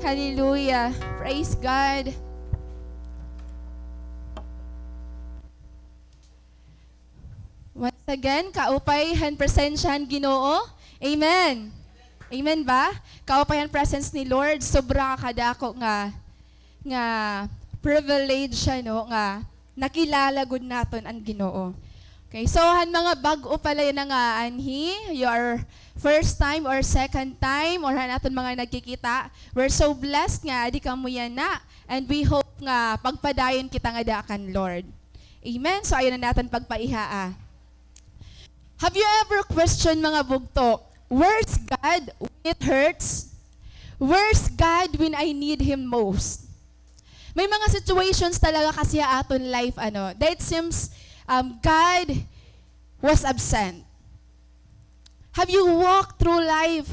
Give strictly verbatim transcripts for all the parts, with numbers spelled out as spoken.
Hallelujah. Praise God. Once again, kaupay han presensya han Ginoo. Amen. Amen ba? Kaupay han presence ni Lord, sobra ka kadako nga, nga privilege siya, no, nga nakilala gud naton an Ginoo. Okay, so han mga bag-o pa la yana nga anhi, your first time or second time, or han aton mga nagkikita, we're so blessed nga adi kamo yana, and we hope nga pagpadayon kita ngada kan Lord. Amen. So, ayaw na naton pagpaihaa. Have you ever questioned, mga bugto, "Where's God when it hurts? Where's God when I need Him most?" May mga situations talaga kasi ha aton life, ano, that it seems, um, God was absent. Have you walked through life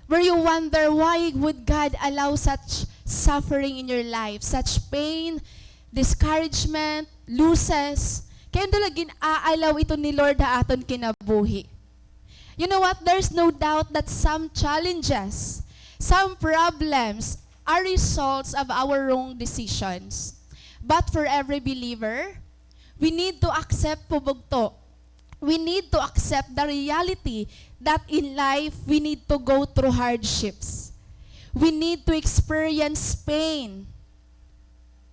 where you wonder, "Why would God allow such suffering in your life, such pain, discouragement, losses?" Kay ano la gin-aalaw ito ni Lord ha aton kinabuhi? You know what? There's no doubt that some challenges, some problems are results of our wrong decisions. But for every believer, we need to accept, mga bugto, we need to accept the reality that in life, we need to go through hardships. We need to experience pain.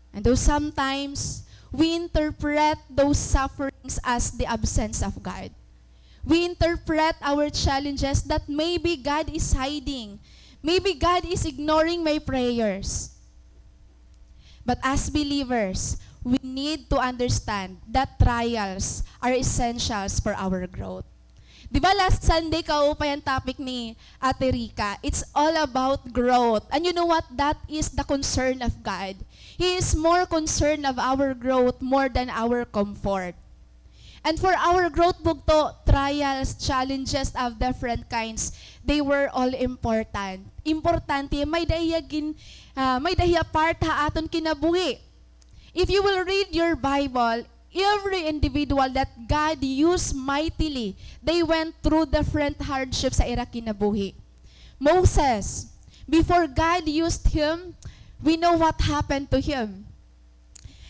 And though sometimes, we interpret those sufferings as the absence of God. We interpret our challenges that maybe God is hiding. Maybe God is ignoring my prayers. But as believers, we need to understand that trials are essentials for our growth. Di ba last Sunday, kaupay an topic ni Ate Rica, it's all about growth. And you know what? That is the concern of God. He is more concerned of our growth more than our comfort. And for our growth, bugto, trials, challenges of different kinds, they were all important. Importante, may-ada hiya gin-, ah, may-ada hiya part ha aton kinabuhi. If you will read your Bible, every individual that God used mightily, they went through different hardships sa ira kinabuhi. Moses, before God used him, we know what happened to him.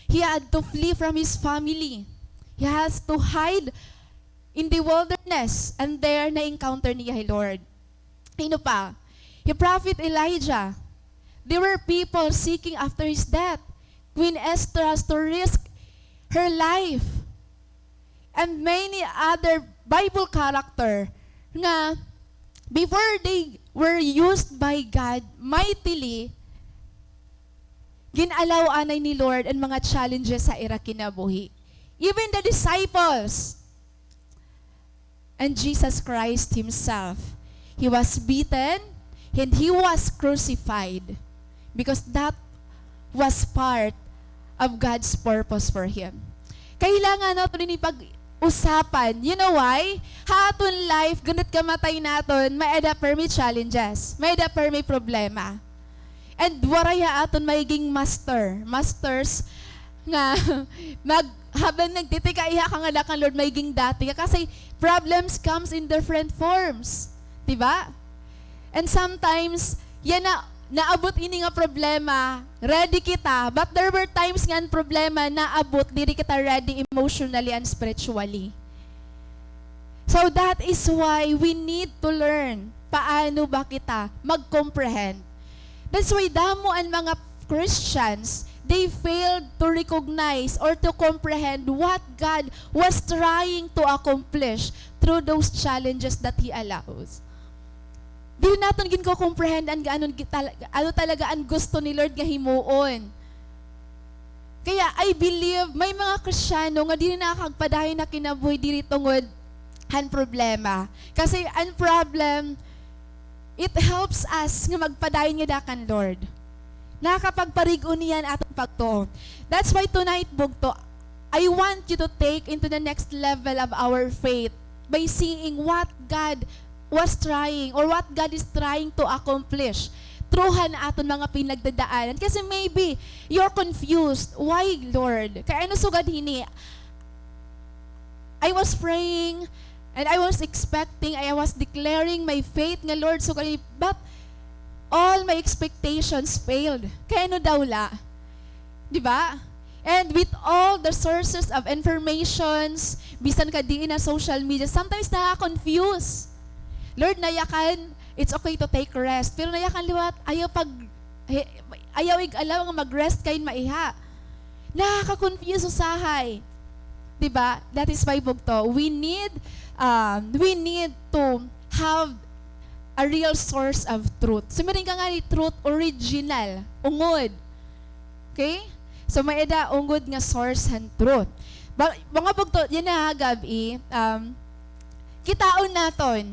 He had to flee from his family. He has to hide in the wilderness, and there na-encounter niya hi Lord. Sino pa? Hi Prophet Elijah. There were people seeking after his death. Queen Esther has to risk her life. And many other Bible character nga before they were used by God mightily, gin-allow anay ni Lord an mga challenges sa ira kinabuhi. Even the disciples and Jesus Christ himself, he was beaten and he was crucified because that was part of God's purpose for him. Kailangan naton ini pag-usapan. You know why? Ha aton life, ganit kamatay naton, may-ada permi challenges, may-ada permi problema. And waray ha aton magiging master, masters nga mag-, habang nagtitikaiha ka ngada kan Lord, magiging dati ka. Kasi problems comes in different forms. Di ba? And sometimes, yana, naabot ini nga problema, ready kita, but there were times nga an problema naabot, diri kita ready emotionally and spiritually. So that is why we need to learn paano ba kita mag-comprehend. That's why damo an mga Christians, they failed to recognize or to comprehend what God was trying to accomplish through those challenges that He allows. Diri naton ginko-comprehend an, ano, ano talaga an gusto ni Lord nga himuon. Kaya I believe may mga Kristiyano nga diri nakakagpadayon ha kinabuhi diri tungod han problema. Kasi an problem, it helps us nga magpadayon ngada kan Lord. Nakakapagparig-on niya an aton pagtuo. That's why tonight, bugto, I want you to take into the next level of our faith by seeing what God was trying or what God is trying to accomplish through han aton mga pinagdadaanan. Kasi maybe you're confused. Why, Lord? Kay ano sugad hini? I was praying and I was expecting, I was declaring my faith nga, Lord, sugad hini, but All my expectations failed. Kay ano daw la? Di ba? And with all the sources of informations, bisan ka diin ha social media, sometimes nakaka-confuse. Lord, nayakan, it's okay to take rest. Pero nayakan liwat, ayaw pag, he-, ayaw ig-allow nga mag-rest kay maiha. Nakaka-confuse usahay. Di ba? That is why, bugto, we need, um, we need to have a real source of truth. Siring ka ngani truth, original, ungod. Okay? So, may-ada ungod nga source han truth. Ba-, mga bugto, yana ha gab-i, um, kitaon naton,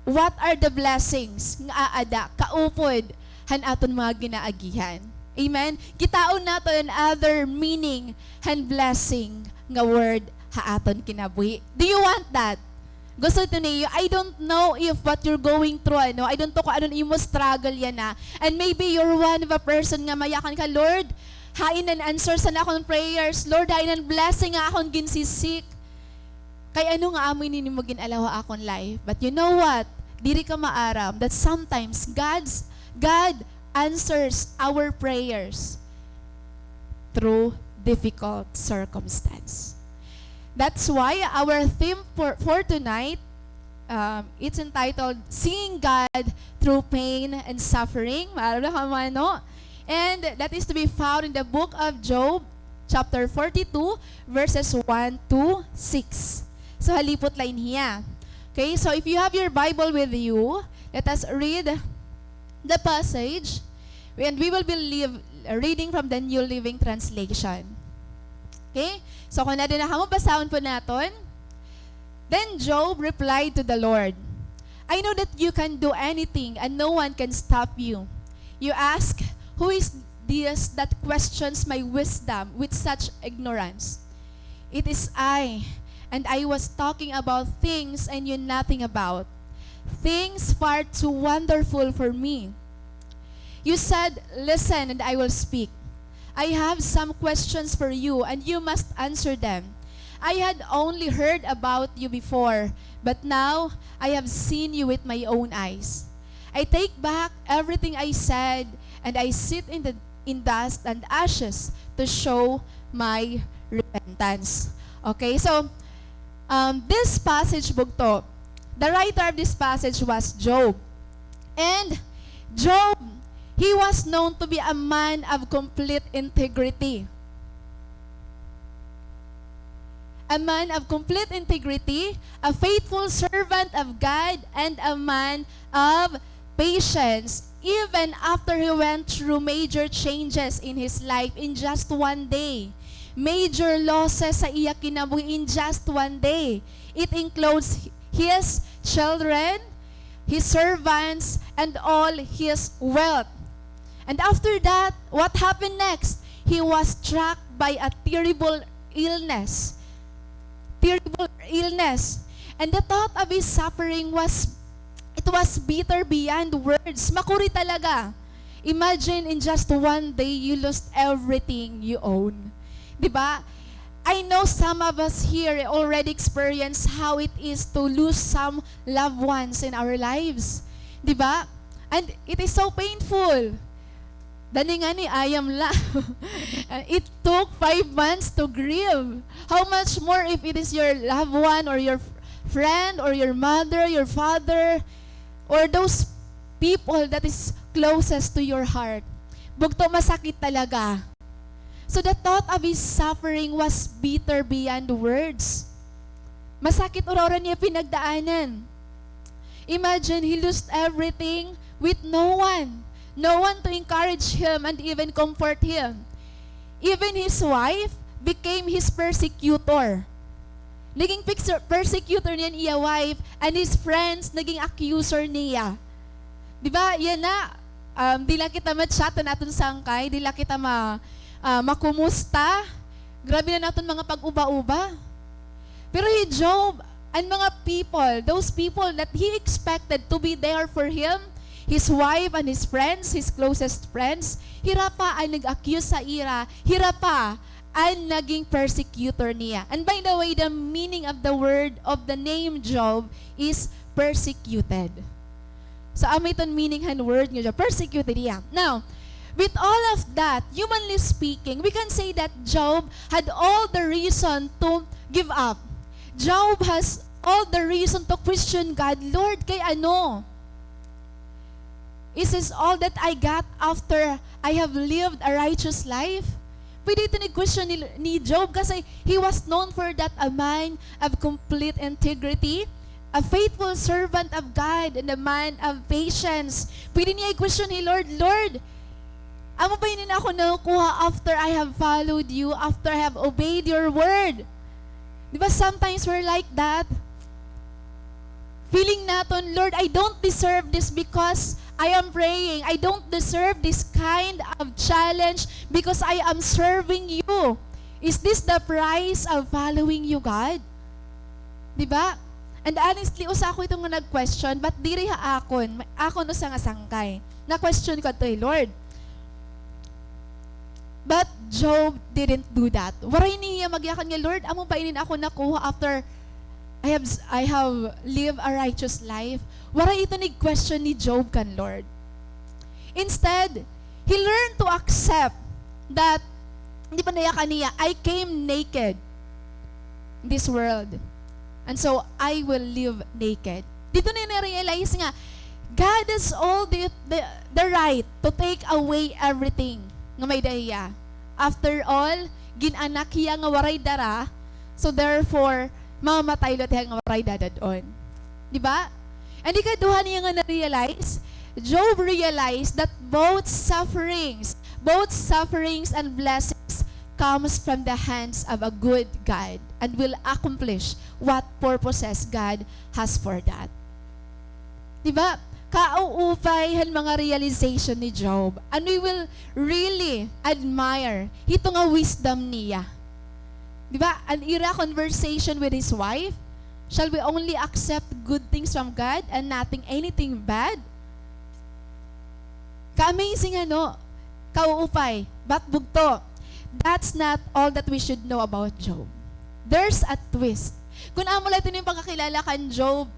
what are the blessings nga aada kaupod han aton mga ginaagihan? Amen? Kitaon naton other meaning han blessing nga word ha aton kinabuhi. Do you want that? Gusto ito niyo, I don't know if what you're going through, ano, I don't know kung ano an imo struggle yana. And maybe you're one of a person nga mayakan ka, "Lord, hain an answer sa akon prayers. Lord, hain an blessing nga akon ginsisik." Kay ano nga amo ini nimo gin-allow ha akon life? But you know what? Diri ka maaram that sometimes God's, God answers our prayers through difficult circumstance. That's why our theme for, for tonight, um, it's entitled Seeing God Through Pain and Suffering. Maaram na kamo, no? And that is to be found in the book of Job, chapter forty-two, verses one to six. So, halipot la ini hiya. Okay, so if you have your Bible with you, let us read the passage, and we will be liv-, reading from the New Living Translation. Okay? So, kon ready na kamo, basahon po naton. Then Job replied to the Lord, "I know that you can do anything and no one can stop you. You ask, 'Who is this that questions my wisdom with such ignorance?' It is I, and I was talking about things I knew nothing about, things far too wonderful for me. You said, 'Listen, and I will speak. I have some questions for you, and you must answer them. I had only heard about you before, but now I have seen you with my own eyes. I take back everything I said, and I sit in the, in dust and ashes to show my repentance." Okay, so, um, this passage, bugto, the writer of this passage was Job. And Job, he was known to be a man of complete integrity. A man of complete integrity, a faithful servant of God, and a man of patience, even after he went through major changes in his life in just one day. Major losses sa iya kinabuhi in just one day. It includes his children, his servants, and all his wealth. And after that, what happened next? He was struck by a terrible illness. Terrible illness. And the thought of his suffering was, it was bitter beyond words. Makuri talaga. Imagine in just one day, you lost everything you own. Di ba? I know some of us here already experience how it is to lose some loved ones in our lives. Di ba? And it is so painful. Dani ngani, I am la-, it took five months to grieve. How much more if it is your loved one or your f-, friend or your mother, your father, or those people that is closest to your heart? Bugto, masakit talaga. So the thought of his suffering was bitter beyond words. Masakit ura-ura niya pinagdaanan. Imagine, he lost everything with no one. No one to encourage him and even comfort him. Even his wife became his persecutor. Naging pixer-, persecutor niya an iya wife, and his friends naging accuser niya. Di ba? Yana, um, di la kita ma-chat an aton sangkay, di la kita ma-, ah, makumusta. Grabe na an aton mga pag-uba-uba. Pero hi Job, an mga people, those people that he expected to be there for him, his wife and his friends, his closest friends, hira pa an nag-accuse sa ira, hira pa an naging persecutor niya. And by the way, the meaning of the word, of the name Job is persecuted. So, amo iton meaning han word nga Job, persecuted hiya. Now, with all of that, humanly speaking, we can say that Job had all the reason to give up. Job has all the reason to question God, "Lord, kay ano? Is this all that I got after I have lived a righteous life?" Pwede ito ni question ni, ni Job kasi he was known for that, a man of complete integrity, a faithful servant of God, and a man of patience. Pwede niya i-question hi Lord, "Lord, amo ba ini nga ako nakukuha after I have followed you, after I have obeyed your word?" Di ba sometimes we're like that? Feeling naton, "Lord, I don't deserve this because I am praying. I don't deserve this kind of challenge because I am serving you. Is this the price of following you, God?" Di ba? And honestly, usa ako ito nga nag-question, but diri ha akon, akon usa nga sangkay. Na-question ko adto hi Lord. But Job didn't do that. Waray niya magyakan nga, "Lord, amo ba ini nga ako nakuha after I have, I have lived a righteous life?" Waray ito ni question ni Job kan Lord. Instead, he learned to accept that, di ba nayakan niya, "I came naked in this world. And so, I will live naked." Didto niya na-realize nga, God has all the, the, the right to take away everything nga may-ada hiya. After all, gin-anak hiya nga waray dara, so therefore, mamamatay liwat hiya nga waray dadad-on. Di ba? And ikaduha niya nga na-realize, Job realized that both sufferings, both sufferings and blessings comes from the hands of a good God and will accomplish what purposes God has for that. Di ba? Kauupay han mga realization ni Job. And we will really admire hito nga wisdom niya. Di ba? An ira conversation with his wife, "Shall we only accept good things from God and nothing, anything bad?" Ka-amazing, ano? Kauupay. But bugto, that's not all that we should know about Job. There's a twist. Kun amo la ito nga pagkakilala kan Job,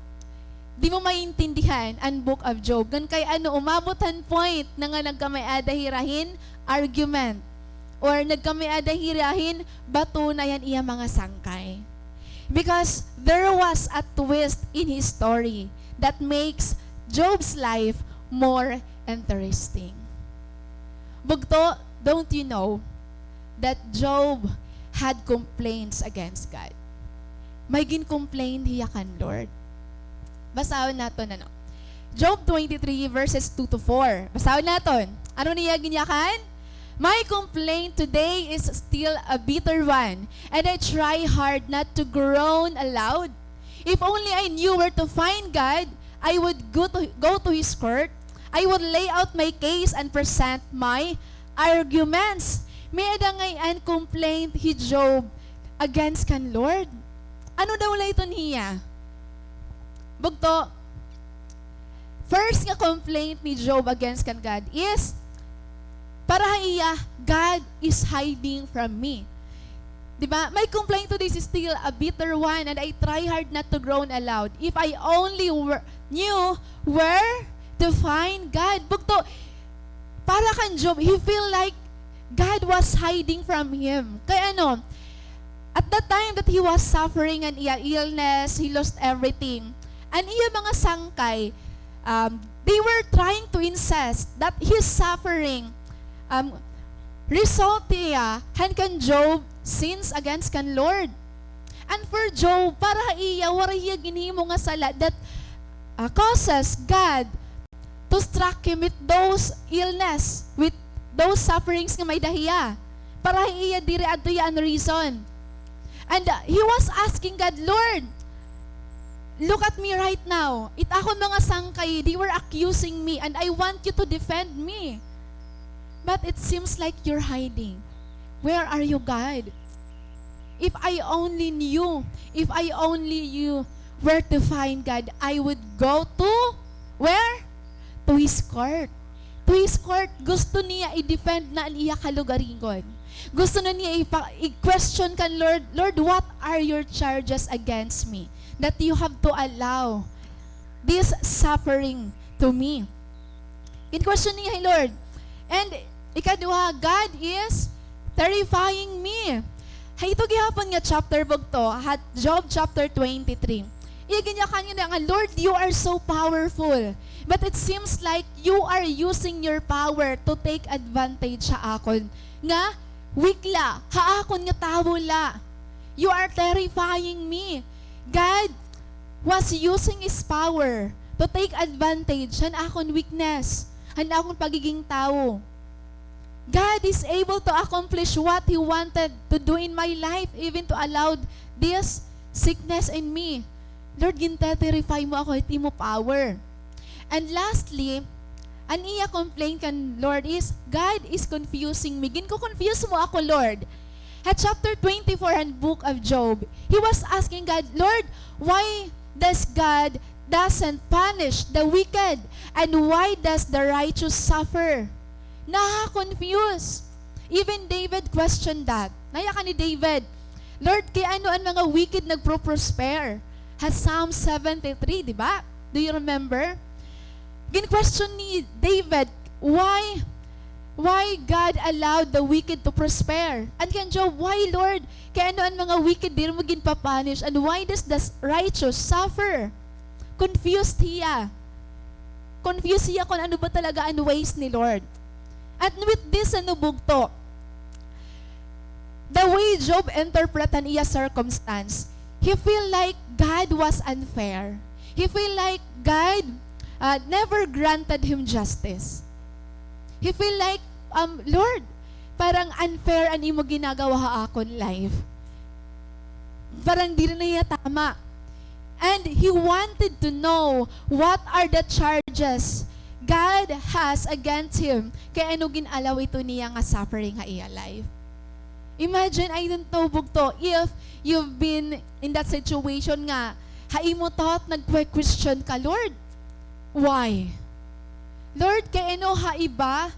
di mo maintindihan an Book of Job. Ngan kay ano, umabot han point na nga nagkamay-ada hira hin argument. Or nagkamay-ada hira hin batunay han iya mga sangkay. Because there was a twist in his story that makes Job's life more interesting. Bugto, don't you know that Job had complaints against God? May gin-complain hiya kan Lord. Basahon naton, ano. Job twenty-three, verses two to four. Basahon naton. Ano niya ginyakan? "My complaint today is still a bitter one, and I try hard not to groan aloud. If only I knew where to find God, I would go to, go to his court. I would lay out my case and present my arguments." May-ada ngay-an complaint hi Job against kan Lord. Ano daw la iton hiya? Bugto, first nga complaint ni Job against kan God is, para ha iya, "God is hiding from me." Di ba? "My complaint today is still a bitter one, and I try hard not to groan aloud. If I only were, knew where to find God." Bugto, para kan Job, he feel like God was hiding from him. Kay ano, at the time that he was suffering an iya illness, he lost everything. An iya mga sangkay, um, they were trying to insist that his suffering, um, result hiya han kan Job sins against kan Lord. And for Job, para ha iya, waray hiya ginhimo nga sala that, uh, causes God to struck him with those illness, with those sufferings nga may-ada hiya. Para ha iya, diri adto hiya an reason. And, uh, he was asking God, "Lord, look at me right now. It akon mga sangkay, they were accusing me, and I want you to defend me. But it seems like you're hiding. Where are you, God? If I only knew, if I only knew where to find God, I would go to, where? To His court." To His court, gusto niya i-defend na an iya kalugaringon. Gusto na niya ipa-, i-question kan Lord, "Lord, what are your charges against me that you have to allow this suffering to me. Gin-question niya hi Lord. And ikaduha, God is terrifying me. Ha ito gihapon nga chapter bugto, ha Job chapter twenty-three. Iya ginyakan niya nga, "Lord, you are so powerful. But it seems like you are using your power to take advantage ha akon nga weak la, ha akon nga tawo la. You are terrifying me." God was using His power to take advantage han akon weakness, han akon pagiging tawo. God is able to accomplish what He wanted to do in my life, even to allow this sickness in me. Lord, ginteterify mo ako hit imo power. And lastly, an iya complaint kan Lord is, "God is confusing me. Ginko-confuse mo ako, Lord." Ha chapter twenty-four han book of Job, he was asking God, "Lord, why does God doesn't punish the wicked? And why does the righteous suffer?" Naha-confuse. Even David questioned that. Nayakan ni David, "Lord, kay ano an mga wicked nagpro-prosper?" Ha Psalm seventy-three, di ba? Do you remember? Gin-question ni David, why, why God allowed the wicked to prosper? And kan Job, "Why, Lord? Kay ano an mga wicked diri mo ginpa-punish? And why does the s-, righteous suffer?" Confused hiya. Confused hiya kon ano ba talaga an ways ni Lord. At with this, ano bugto? The way Job interpret an iya circumstance, he feel like God was unfair. He feel like God, uh, never granted him justice. He feel like, um, "Lord, parang unfair an imo ginagawa ha akon life." Parang diri na hiya tama. And he wanted to know what are the charges God has against him. Kay ano gin-allow ito niya nga suffering ha iya life. Imagine, I don't know, bugto, if you've been in that situation nga ha imo thought, nagque-question ka, "Lord, why? Lord, kay ano ha iba,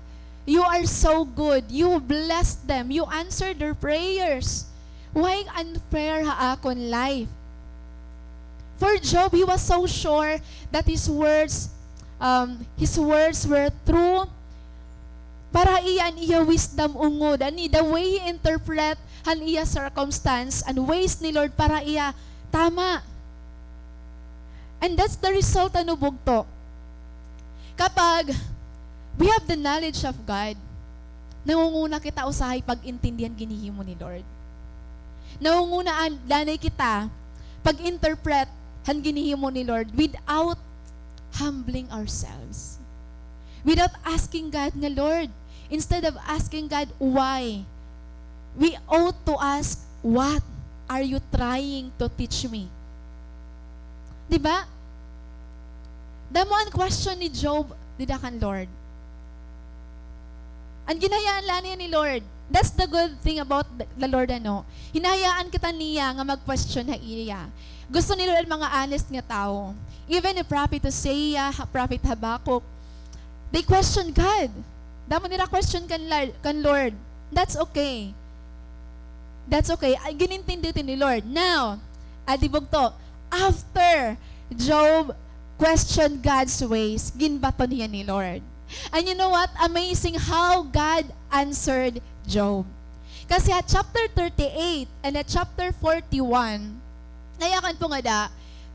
you are so good. You bless them. You answer their prayers. Why unfair ha akon life?" For Job, he was so sure that his words, um, his words were true. Para iya an iya wisdom ungod, ani, the way he interpret han iya circumstance, an ways ni Lord para iya tama. And that's the result, ano, bugto. Kapag we have the knowledge of God, nangunguna kita usahay pag-intindi han ginhihimo ni Lord. Nangunguna an, danay kita pag-interpret han ginhihimo ni Lord without humbling ourselves. Without asking God nga, "Lord," instead of asking God, "Why?" We ought to ask, "What are you trying to teach me?" Di ba? Damo an question ni Job dida kan Lord. An ginhayaan la niya ni Lord. That's the good thing about the, the Lord, ano. Hinahayaan kita niya nga mag-question ha iya. Gusto ni Lord an mga honest nga tawo. Even ni Prophet Hosea, ha-, Prophet Habakkuk, they question God. Damo nira question kan Lar-, kan Lord. That's okay. That's okay. Ay, ginintindi ito ni Lord. Now, adi bugto, after Job questioned God's ways, ginbaton hiya ni Lord. And you know what? Amazing how God answered Job. Kasi ha chapter thirty-eight and ha chapter forty-one, nayakan po nga da,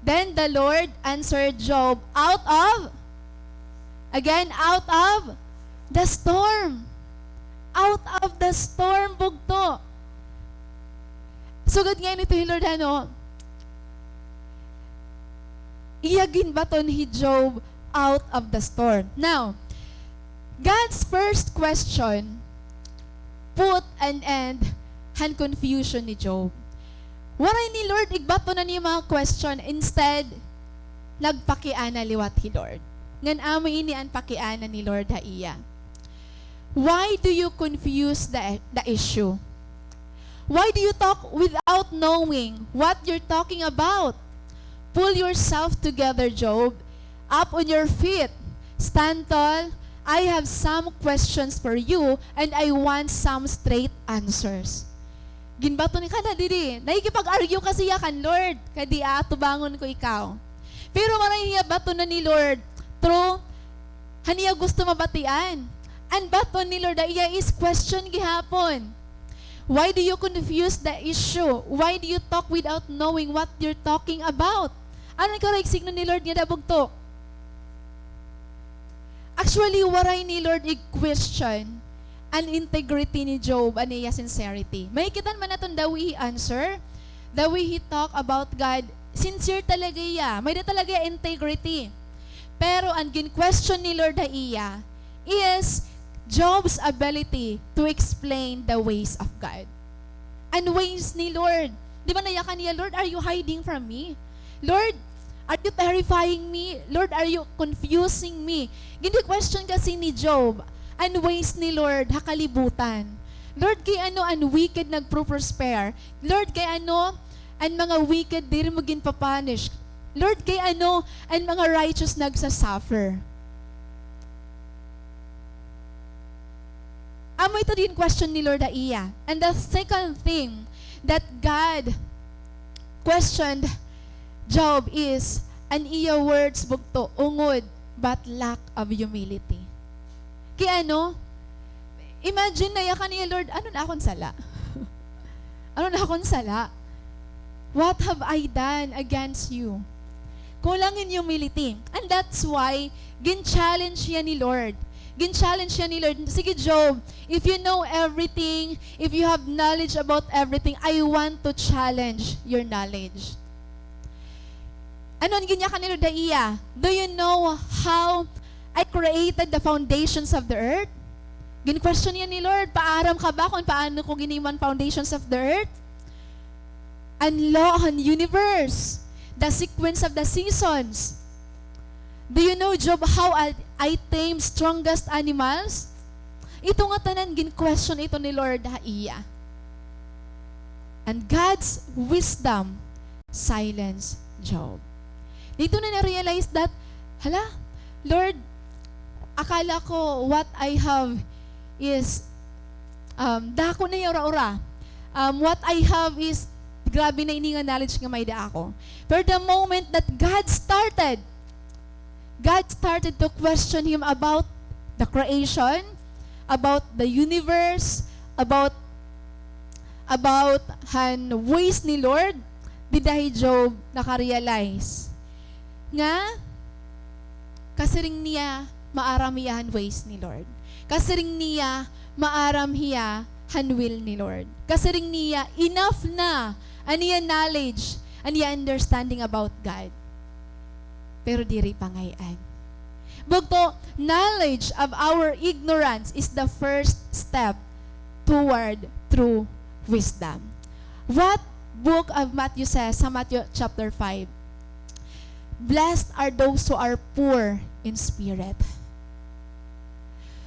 "Then the Lord answered Job out of," again, "out of the storm." Out of the storm, bugto. Sugad ngay-an ito hi Lord, ano? Iya ginbaton hi Job out of the storm. Now, God's first question put an end han confusion ni Job. Waray ni Lord igbaton an iya mga question, instead, nagpakiana liwat hi Lord. Ngan amo ini an pakiana ni Lord ha iya. Why do you confuse the, the issue? Why do you talk without knowing what you're talking about? Pull yourself together, Job. Up on your feet. Stand tall. I have some questions for you, and I want some straight answers. Ginbaton ka na didi. Nakikipag-argue kasi hiya kan Lord. Kay di aatubangon ko ikaw. Pero waray hiya batonan ni Lord through han iya gusto mabatian. An baton ni Lord ha iya is question gihapon. Why do you confuse the issue? Why do you talk without knowing what you're talking about? Ano an karuyag signo ni Lord ngada, bugto? Actually, waray ni Lord i-question an integrity ni Job, an iya sincerity. Makikita man naton the way he answer, the way he talk about God, sincere talaga iya. May-ada talaga iya integrity. Pero an gin-question ni Lord ha iya is Job's ability to explain the ways of God. An ways ni Lord. Di ba nayakan niya, "Lord, are you hiding from me? Lord, are you terrifying me? Lord, are you confusing me?" Gin-question kasi ni Job an ways ni Lord ha kalibutan. "Lord, kay ano an wicked nagpro-prosper? Lord, kay ano an mga wicked diri mo ginpa-punish? Lord, kay ano an mga righteous nagsa-suffer?" Amo ito gin-question ni Lord ha iya. And the second thing that God questioned Job is an iya words, bugto, ungod, but lack of humility. Kay ano, imagine, nayakan niya, "Lord, ano na akon sala? Ano na akon sala? What have I done against you?" Kulang in humility. And that's why gin-challenge hiya ni Lord. Gin-challenge hiya ni Lord. "Sige, Job, if you know everything, if you have knowledge about everything, I want to challenge your knowledge." Ano an ginyakan ni Lord ha iya? "Do you know how I created the foundations of the earth?" Gin-question hiya ni Lord, "Paaram ka ba kon paano ko ginhimo an foundations of the earth? An law han universe, the sequence of the seasons. Do you know, Job, how I, I tame strongest animals?" Ito nga tanan gin-question ito ni Lord ha iya. And God's wisdom silenced Job. Didto na na-realize that, "Hala, Lord, akala ko what I have is, um, dako na hiya ura-ura. Um, what I have is, grabe na ini nga knowledge nga may-ada ako." Pero the moment that God started, God started to question him about the creation, about the universe, about, about han ways ni Lord, dida hi Job naka-realize nga kasiring niya maaram hiya han ways ni Lord. Kasiring niya maaram hiya han will ni Lord. Kasiring niya enough na an iya knowledge, an iya understanding about God. Pero diri pa ngay-an. Bugto, knowledge of our ignorance is the first step toward true wisdom. What book of Matthew says, sa Matthew chapter five, "Blessed are those who are poor in spirit."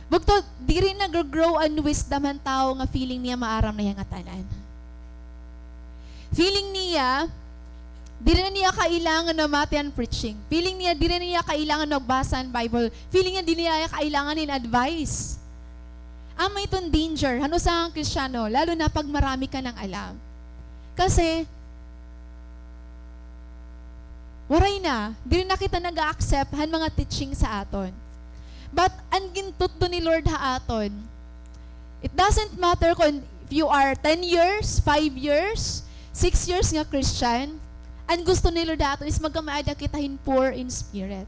Bugto, diri nagro-grow an wisdom han tawo nga feeling niya maaram na hiya ngatanan. Feeling niya, diri na niya kailangan mamati han preaching. Feeling niya, diri na niya kailangan magbasa han Bible. Feeling niya, diri na niya kailangan hin advice. Amo iton danger han usa nga Kristiyano, lalo na pag marami ka nang alam. Kasi, waray na, diri na kita nag-a-accept han mga teaching sa aton. But an gintutdo ni Lord ha aton, it doesn't matter kon if you are ten years, five years, six years nga Christian, an gusto ni Lord ha aton is magkamay-ada kita hin poor in spirit.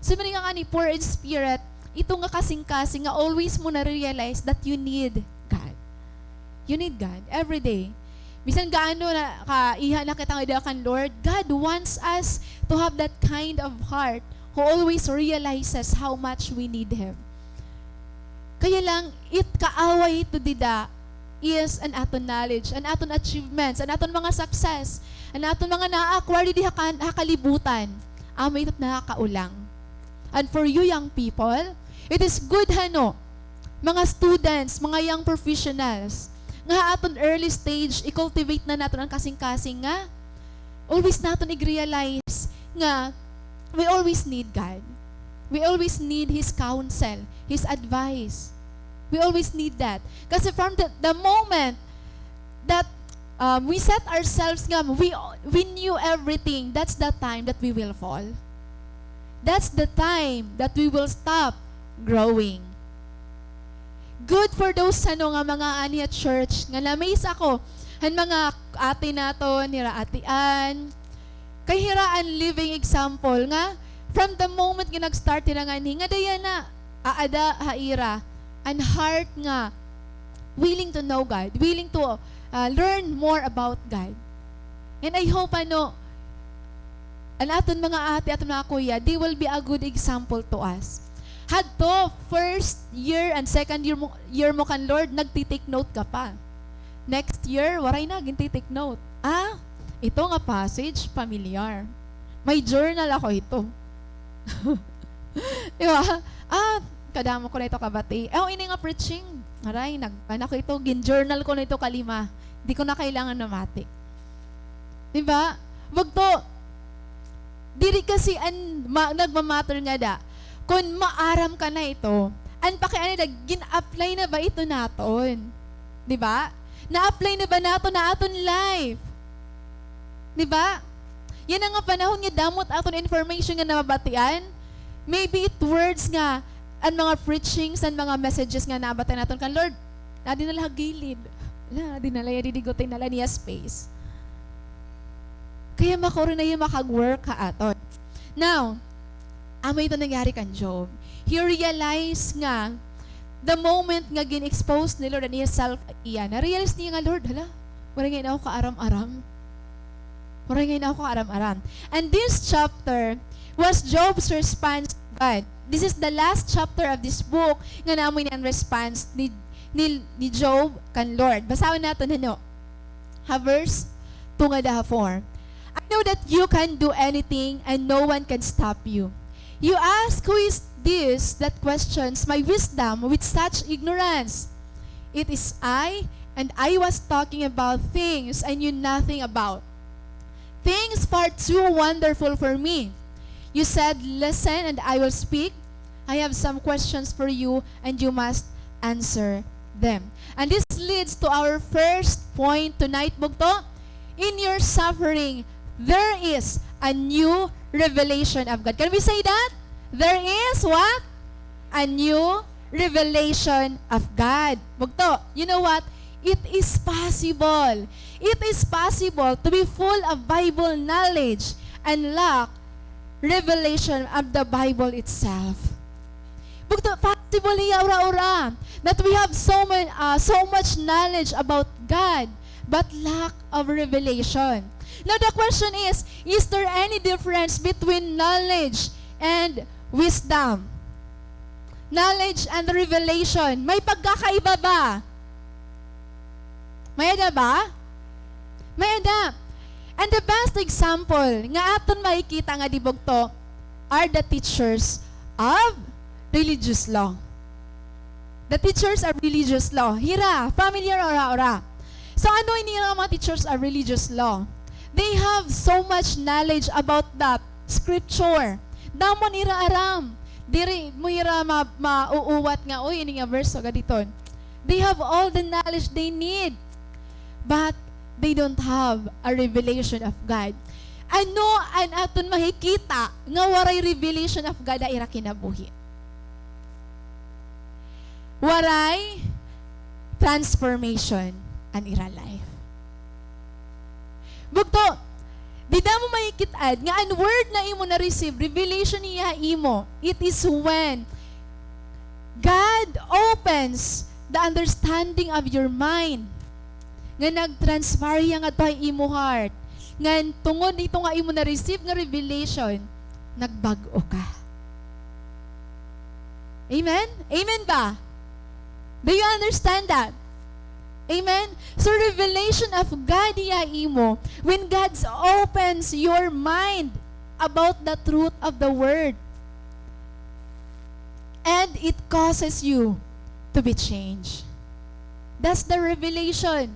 So, meaning nga ngani, poor in spirit, ito nga kasingkasing nga always mo nare-realize that you need God. You need God every day. Bisan gaano na kaiha na kita nga dida kan Lord, God wants us to have that kind of heart who always realizes how much we need Him. Kaya lang, it kaaway ito dida is an aton knowledge, an aton achievements, an aton mga success, an aton mga na-acquire didi ha kan-, ha kalibutan. Amo ito nakakaulang. And for you young people, it is good, hano, mga students, mga young professionals, nga ha aton early stage, i-cultivate na naton an kasingkasing nga always naton i-realize nga we always need God. We always need His counsel, His advice. We always need that. Kasi from the, the moment that, um, we set ourselves nga, we, we knew everything, that's the time that we will fall. That's the time that we will stop growing. Good for those, ano, nga mga ani ha church, nga na-amaze ako han mga ate naton, hira Ate Ann. Kay hira an living example nga from the moment nga nag-start hira nganhi, ngada yana aada ha ira an heart nga willing to know God, willing to, ah, learn more about God. And I hope, ano, an aton mga ate, aton mga kuya, they will be a good example to us. Hadto, first year and second year mo, year mo kan Lord, nagti-take note ka pa. Next year, waray na, ginti-take note. Ah, ito nga passage, familiar. May journal ako ito. Di ba? Ah, kadamo ko na ito kabati. Eh, oh, ini nga preaching. Aray, nag-, ano ko ito, gin-journal ko na ito kalima. Di ko na kailangan namati. Di ba? Bugto, diri kasi an ma-, nagmamatter ngada kon maaram ka na ito. An pakiana da, gin-apply na ba ito naton? Di ba? Na-apply na ba naton ha aton life? Di ba? Yana nga panahon nga damo it aton information nga nababatian. Maybe it words nga, an mga preachings, an mga messages nga nabatian naton kan Lord, naadi na la ha gilid. Naadi na la, didi, guti na la niya space. Kaya makuri na iya makag-work ha aton. Now, amo ito nangyari kan Job. He realized nga the moment nga gin-expose ni Lord an iya self, iya, na-realize niya nga, "Lord, hala, waray ngay-an ako kaaram-aram. Waray ngay-an ako kaaram-aram." And this chapter was Job's response to God. This is the last chapter of this book nga naa mo ini an response ni, ni, ni Job kan Lord. Basahon naton, ano? Ha verse two ngada ha four. "I know that you can do anything and no one can stop you. You ask, 'Who is this that questions my wisdom with such ignorance?' It is I, and I was talking about things I knew nothing about, things far too wonderful for me. You said, 'Listen, and I will speak. I have some questions for you, and you must answer them.'" And this leads to our first point tonight, bugto. In your suffering, there is a new revelation of God. Can we say that? There is what? A new revelation of God. Bugto, you know what? It is possible. It is possible to be full of Bible knowledge and lack revelation of the Bible itself. Bugto, possible hiya, ura-ura, that we have so many, uh, so much knowledge about God, but lack of revelation. Now, the question is, is there any difference between knowledge and wisdom? Knowledge and revelation. May pagkakaiba ba? May-ada ba? May-ada. And the best example nga aton makikita ngadi, bugto, are the teachers of religious law. The teachers of religious law. Hira, familiar, ura-ura. So, ano ini nga mga teachers of religious law? They have so much knowledge about that scripture. Damo nira aram. Diri mo hira ma-, mauuwat nga, "Uy, ini nga verse, so, gaditon." They have all the knowledge they need, but they don't have a revelation of God. Ano an aton makikita nga waray revelation of God ha ira kinabuhi? Waray transformation an ira life. Bugto, dida mo makikit-an nga an word na imo na-receive, revelation niya ha imo, it is when God opens the understanding of your mind. Nga nag-transpire hiya ngadto ha imo heart. Ngan tungod hito nga imo na-receive nga revelation, nagbag-o ka. Amen? Amen ba? Do you understand that? Amen? So, revelation of God hiya imo, when God opens your mind about the truth of the word, and it causes you to be changed. That's the revelation.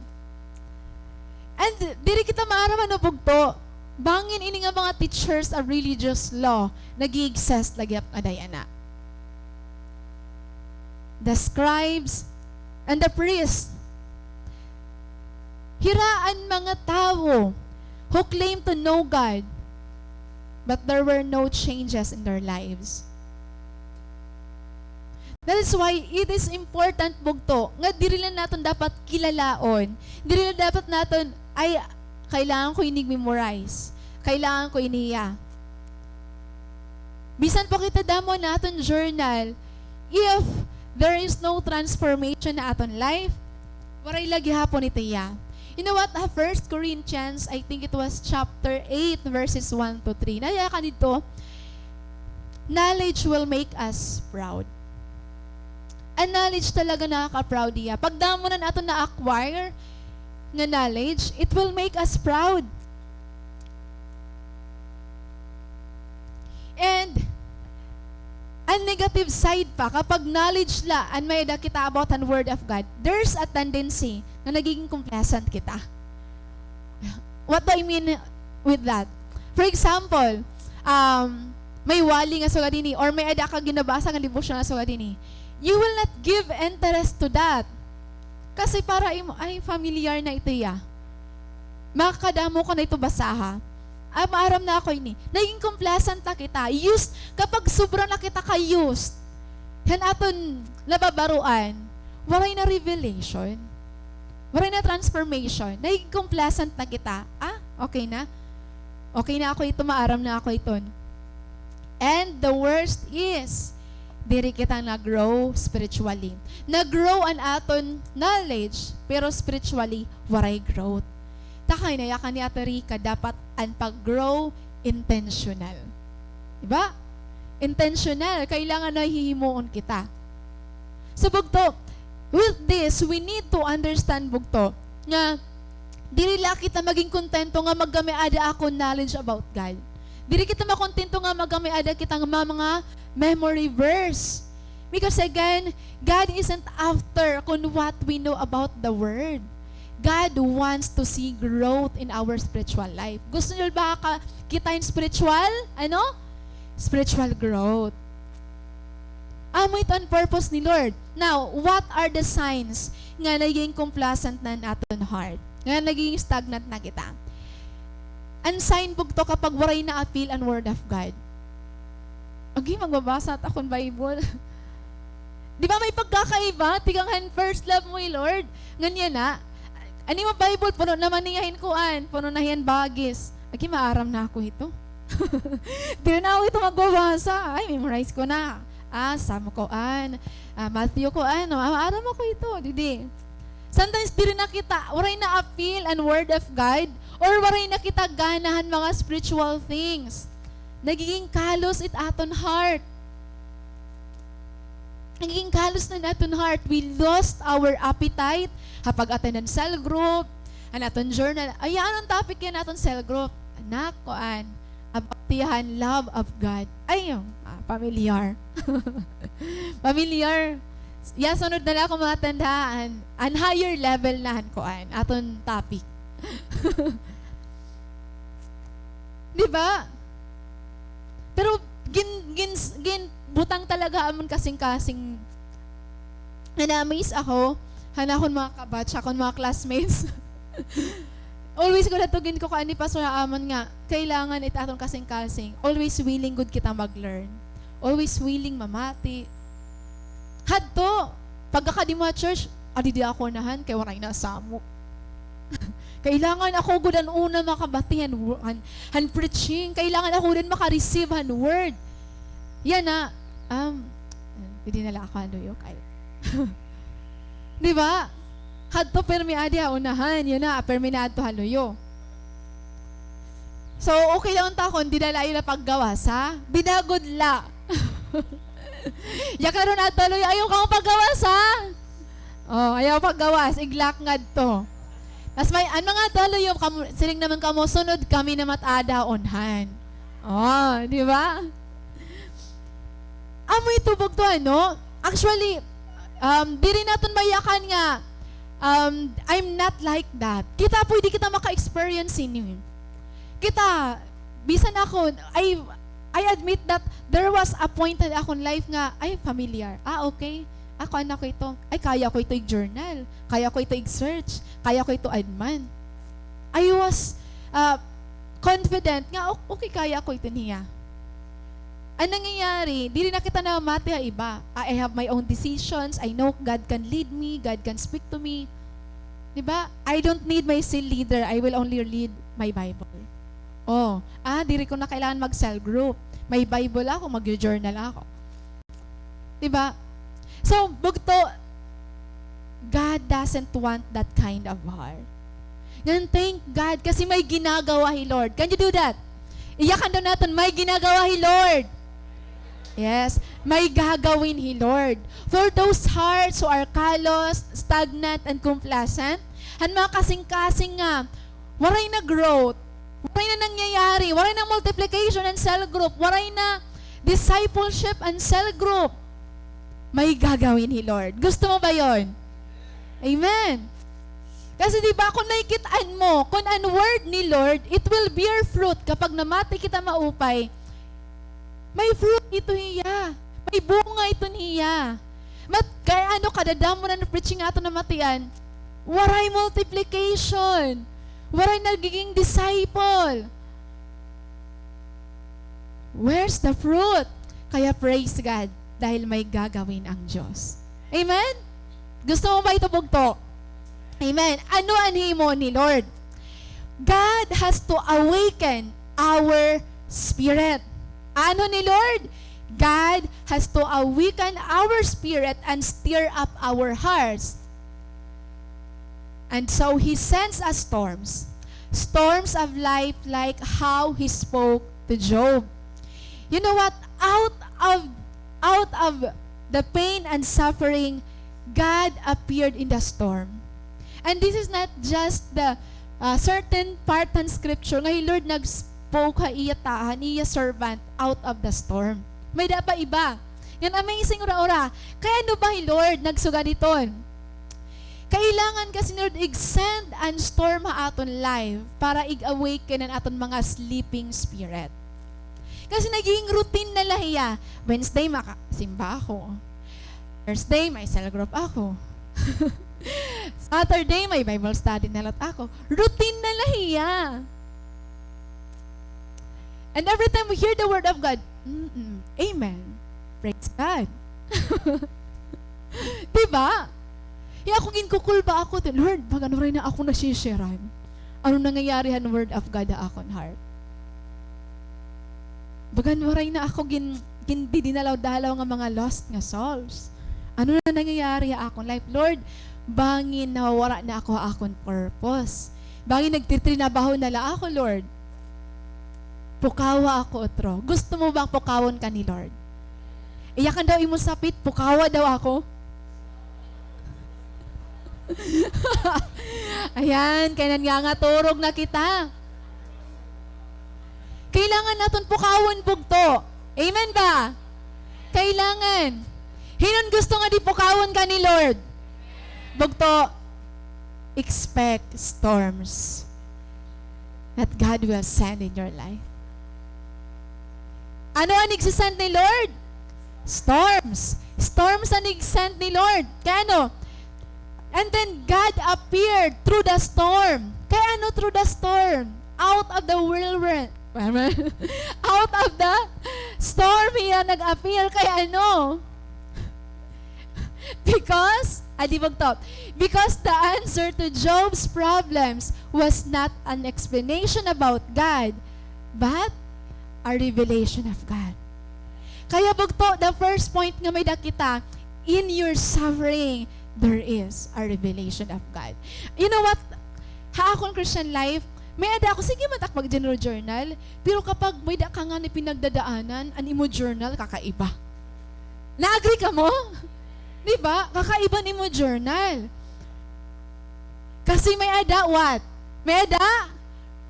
And diri kita maaram, ano, bugto, bangin ini nga mga teachers of religious law nag-i-exist lagi ngada yana. The scribes and the priests. Hira an mga tawo who claim to know God, but there were no changes in their lives. That is why it is important, bugto, nga diri la naton dapat kilalaon. Diri la dapat naton, "Ay, kailangan ko ini i-memorize. Kailangan ko ini iya." Bisan pa kita damo an aton journal, if there is no transformation ha aton life, waray la gihapon ito iya. You know what? Ha First Corinthians, I think it was chapter eight, verses one to three. Nayakan didto, "Knowledge will make us proud." An knowledge talaga nakaka-proud iya. Pag damo na an aton na-acquire nga knowledge, it will make us proud. And an negative side pa, kapag knowledge la an may-ada kita about han Word of God, there's a tendency na nagiging complacent kita. What do I mean with that? For example, um, may wali nga sugad hini, or may-ada ka ginabasa nga debosyon nga sugad hini. You will not give interest to that. Kasi para imo, ay, familiar na ito iya. Makakadamo ka na ito basaha. Ah, maaram na ako ini. Naging complacent na kita. Used, kapag sobra na kita ka-used han aton nababaroan, waray na revelation. Waray na transformation. Naging complacent na kita. Ah, okay na. Okay na ako ito, maaram na ako iton. And the worst is, diri kita nag-grow spiritually. Nag-grow an aton knowledge, pero spiritually, waray growth. Ta kay nayakan ni Ate Rica, dapat an pag-grow intentional. Diba? Intentional. Kailangan na hihimuon kita. So, bugto, with this, we need to understand, bugto, nga diri la kita maging kontento nga magkamay-ada ako knowledge about God. Diri kita makontento nga magkamay-ada kita nga mga, mga memory verse. Because again, God isn't after kon what we know about the Word. God wants to see growth in our spiritual life. Gusto niyo ba ka-, kita hin spiritual, ano? Spiritual growth. Amo ito an purpose ni Lord. Now, what are the signs nga nagiging complacent na an aton heart? Nga nagiging stagnant na kita? An sign bugto kapag waray na appeal an Word of God. Agi, magbabasa ta kon Bible. Di ba may pagkakaiba? Tikang han first love mo, eh, Lord. Ngan yana, an imo Bible, puno naman niya hin kuan, puno na hiyan bagis. Agi, maaram na ako ito. Diri na ako ito magbabasa. Ay, memorize ko na. Ah, Sam kuan. Ah, Matthew kuan. Ah, maaram ako ito. Didi. Sometimes, diri na kita, waray na appeal an Word of God, or waray na kita gana han mga spiritual things. Nagiging kalos it aton heart. Nagiging kalos na an aton heart. We lost our appetite ha pag-attend han cell group, an aton journal. Ay, ano an topic yana han aton cell group? Anak, kuan, about tiya han love of God. Ay, ah, familiar. Familiar. Ya, sunod na la ako ma-attend ha, an, an higher level na han kuan, aton topic. Di ba? Pero gin-, gin-, ginbutang talaga amon kasingkasing. Na-amaze ako han akon mga kabatch, akon mga classmates. Always ko adto ginkukuan ni Pastor ha amon nga kailangan it aton kasingkasing, always willing gud kita mag-learn. Always willing mamati. Hadto, pagkakadi mo ha church, adi di ako unahan kay waray na samo. Kailangan ako gud an una makabati han wo-, han, han preaching. Kailangan ako gud an maka-receive han word. Yana, um, pwede na la ako ha luyo kay. Di ba? Hadto pirmi adi ha unahan, yana, pirmi na adto ha luyo. So, okay la unta kon dida la ila paggawas, ha? Dida gud la. Ya karon adto ha luyo, ayaw kamo paggawas, ha? Oh, ayaw paggawas, iglak ngadto. Tas may, an mga adto ha luyo, kamo, siring naman kamo, sunod kami na mat-ada ha unhan. Oh, di ba? Amo ito bugto, ano? Actually, um, diri naton mayakan nga, um, I'm not like that. Kita, pwede kita maka-experience hini. Kita, bisan ako, I, I admit that there was a point in akon life nga, ay, familiar. Ah, okay. Ako, anak ko ito. Ay, kaya ko ito i-journal. Kaya ko ito i-search. Kaya ko ito adman. I was, uh, confident nga, "O-, okay, kaya ko ito niya." An nangyayari, diri na kita namamati ha iba. Ah, I have my own decisions. I know God can lead me, God can speak to me. Di ba? I don't need my cell leader. I will only read my Bible. Oh, ah, diri ko na kailangan mag-cell group. May Bible ako, mag-journal ako. Di ba? So, bugto, God doesn't want that kind of heart. Ngan thank God kasi may ginagawa hi Lord. Can you do that? Iyakan daw naton, may ginagawa hi Lord. Yes, may gagawin hi Lord. For those hearts who are callous, stagnant, and complacent, han mga kasingkasing nga waray na growth, waray na nangyayari, waray na multiplication and cell group, waray na discipleship and cell group, may gagawin hi Lord. Gusto mo ba yon? Amen. Kasi di ba, kung nakikit-an mo, kung an word ni Lord, it will bear fruit. Kapag namati kita maupay, may fruit ito hiya. May bunga ito niya. Mat-, kay ano, kadadamo na nga preaching aton namatian, waray multiplication. Waray nagiging disciple. Where's the fruit? Kaya praise God, dahil may gagawin ang Diyos. Amen? Gusto mo ba ito, bugto? Amen. Ano an himo ni Lord? God has to awaken our spirit. Ano ni Lord? God has to awaken our spirit and stir up our hearts. And so He sends us storms. Storms of life, like how He spoke to Job. You know what? Out of, out of the pain and suffering, God appeared in the storm. And this is not just the, uh, certain part han scripture nga hi Lord nag-spoke ha iya ta-, han iya servant out of the storm. May-ada pa iba. Ngan amazing ura-ura. Kay ano ba hi Lord nagsugad hiton? Kailangan kasi ni Lord ig-send an storm ha aton life para ig-awaken an aton mga sleeping spirit. Kasi nagiging routine na la hiya. Wednesday, maka-, simba ako. Thursday, may cell group ako. Saturday, may Bible study na la ako. Routine na la hiya. And every time we hear the word of God, mm-mm, amen. Praise God. Di ba? Iya ako ginkukulba ako, ti, "Lord, bagan waray na ako nasisharean. Ano nangyayari han word of God ha akon heart? Bagan waray na ako gin-, gindidinalaw-dalaw nga mga lost nga souls. Ano na nangyayari ha akon life? Lord, bangin nawawara na ako ha akon purpose. Bangin nagtitrinabaho na la ako, Lord." Pukawa ako utro. Gusto mo bang pukawon ka ni Lord? Iyakan daw imo sapit, pukawa daw ako. Ayan, kay nangangaturog na kita. Kailangan naton pukawon, bugto. Amen ba? Kailangan. Hin-o an gusto nga di pukawon ka ni Lord? Bugto, expect storms that God will send in your life. Ano an ig-send ni Lord? Storms. Storms an ig-send ni Lord. Kay ano? And then God appeared through the storm. Kay ano through the storm? Out of the whirlwind. Out of the storm hiya nag-appear. Kay ano? Because, ah, di, bugto. Because the answer to Job's problems was not an explanation about God, but a revelation of God. Kaya, bugto, the first point nga may-ada kita, in your suffering, there is a revelation of God. You know what? Ha akon Christian life, may-ada ako, sige man tak mag-journal, pero kapag may-ada ka ngani pinagdadaanan, an imo journal, kakaiba. Na-agree kamo? Di ba? Kakaiba an imo journal. Kasi may-ada what? May-ada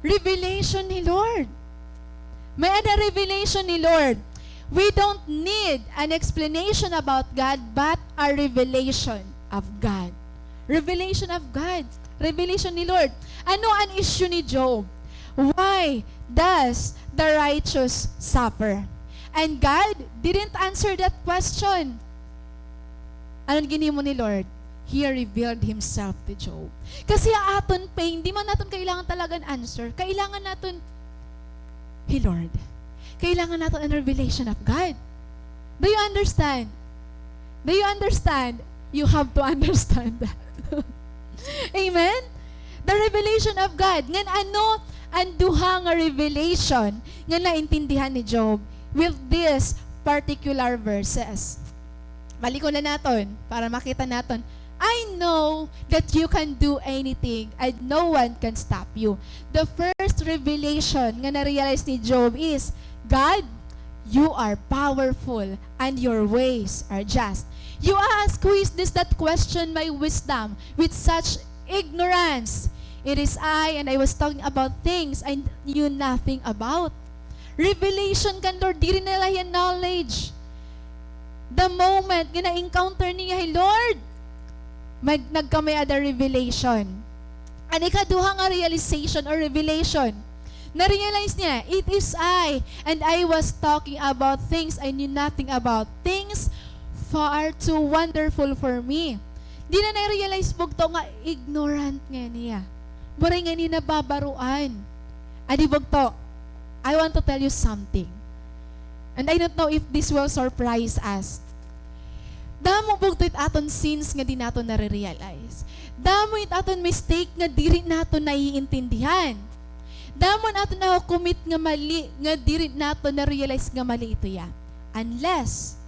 revelation ni Lord. May-ada revelation ni Lord. We don't need an explanation about God, but a revelation of God. Revelation of God. Revelation ni Lord. Ano an issue ni Job? Why does the righteous suffer? And God didn't answer that question. Ano an ginhimo ni Lord? He revealed Himself to Job. Kasi ha aton pain, di man naton kailangan talaga an answer. Kailangan naton hi Lord. Kailangan naton an revelation of God. Do you understand? Do you understand? You have to understand that. Amen? The revelation of God. Ngan ano an duha nga revelation nga naintindihan ni Job with these particular verses? Balikon na naton para makita naton. I know that you can do anything and no one can stop you. The first revelation nga na-realize ni Job is, God, you are powerful and your ways are just. You ask, who is this that question my wisdom with such ignorance? It is I, and I was talking about things I knew nothing about. Revelation kan Lord, diri na la hiya knowledge. The moment nga na-encounter niya hi Lord, mag-, nagkamay-ada revelation. An ikaduha nga realization or revelation, na-realize niya, it is I, and I was talking about things I knew nothing about, things far too wonderful for me. Di na na-realize bugto nga ignorant ngani hiya. Waray ngani nababaroan. Adi bugto, I want to tell you something. And I don't know if this will surprise us. Damo bugto it aton sins nga di naton nare-realize. Damo it aton mistake nga diri naton naiintindihan. Damo it aton nakokomit nga mali nga diri naton na-realize nga mali ito ya. Unless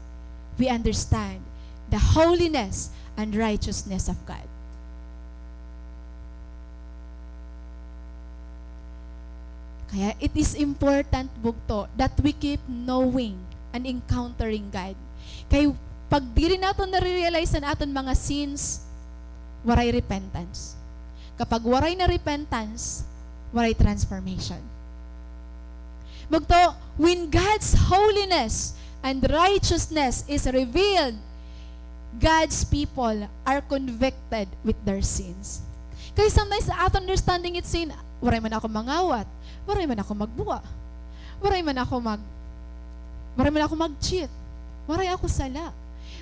we understand the holiness and righteousness of God. Kaya it is important, bugto, that we keep knowing and encountering God. Kay pag diri naton nare-realize an aton mga sins, waray repentance. Kapag waray na repentance, waray transformation. Bugto, when God's holiness and righteousness is revealed, God's people are convicted with their sins. Kay sometimes, sa aton understanding it sin, waray man ako mangawat, waray man ako magbuwa, waray man ako mag-, waray man ako mag-cheat, waray ako sala.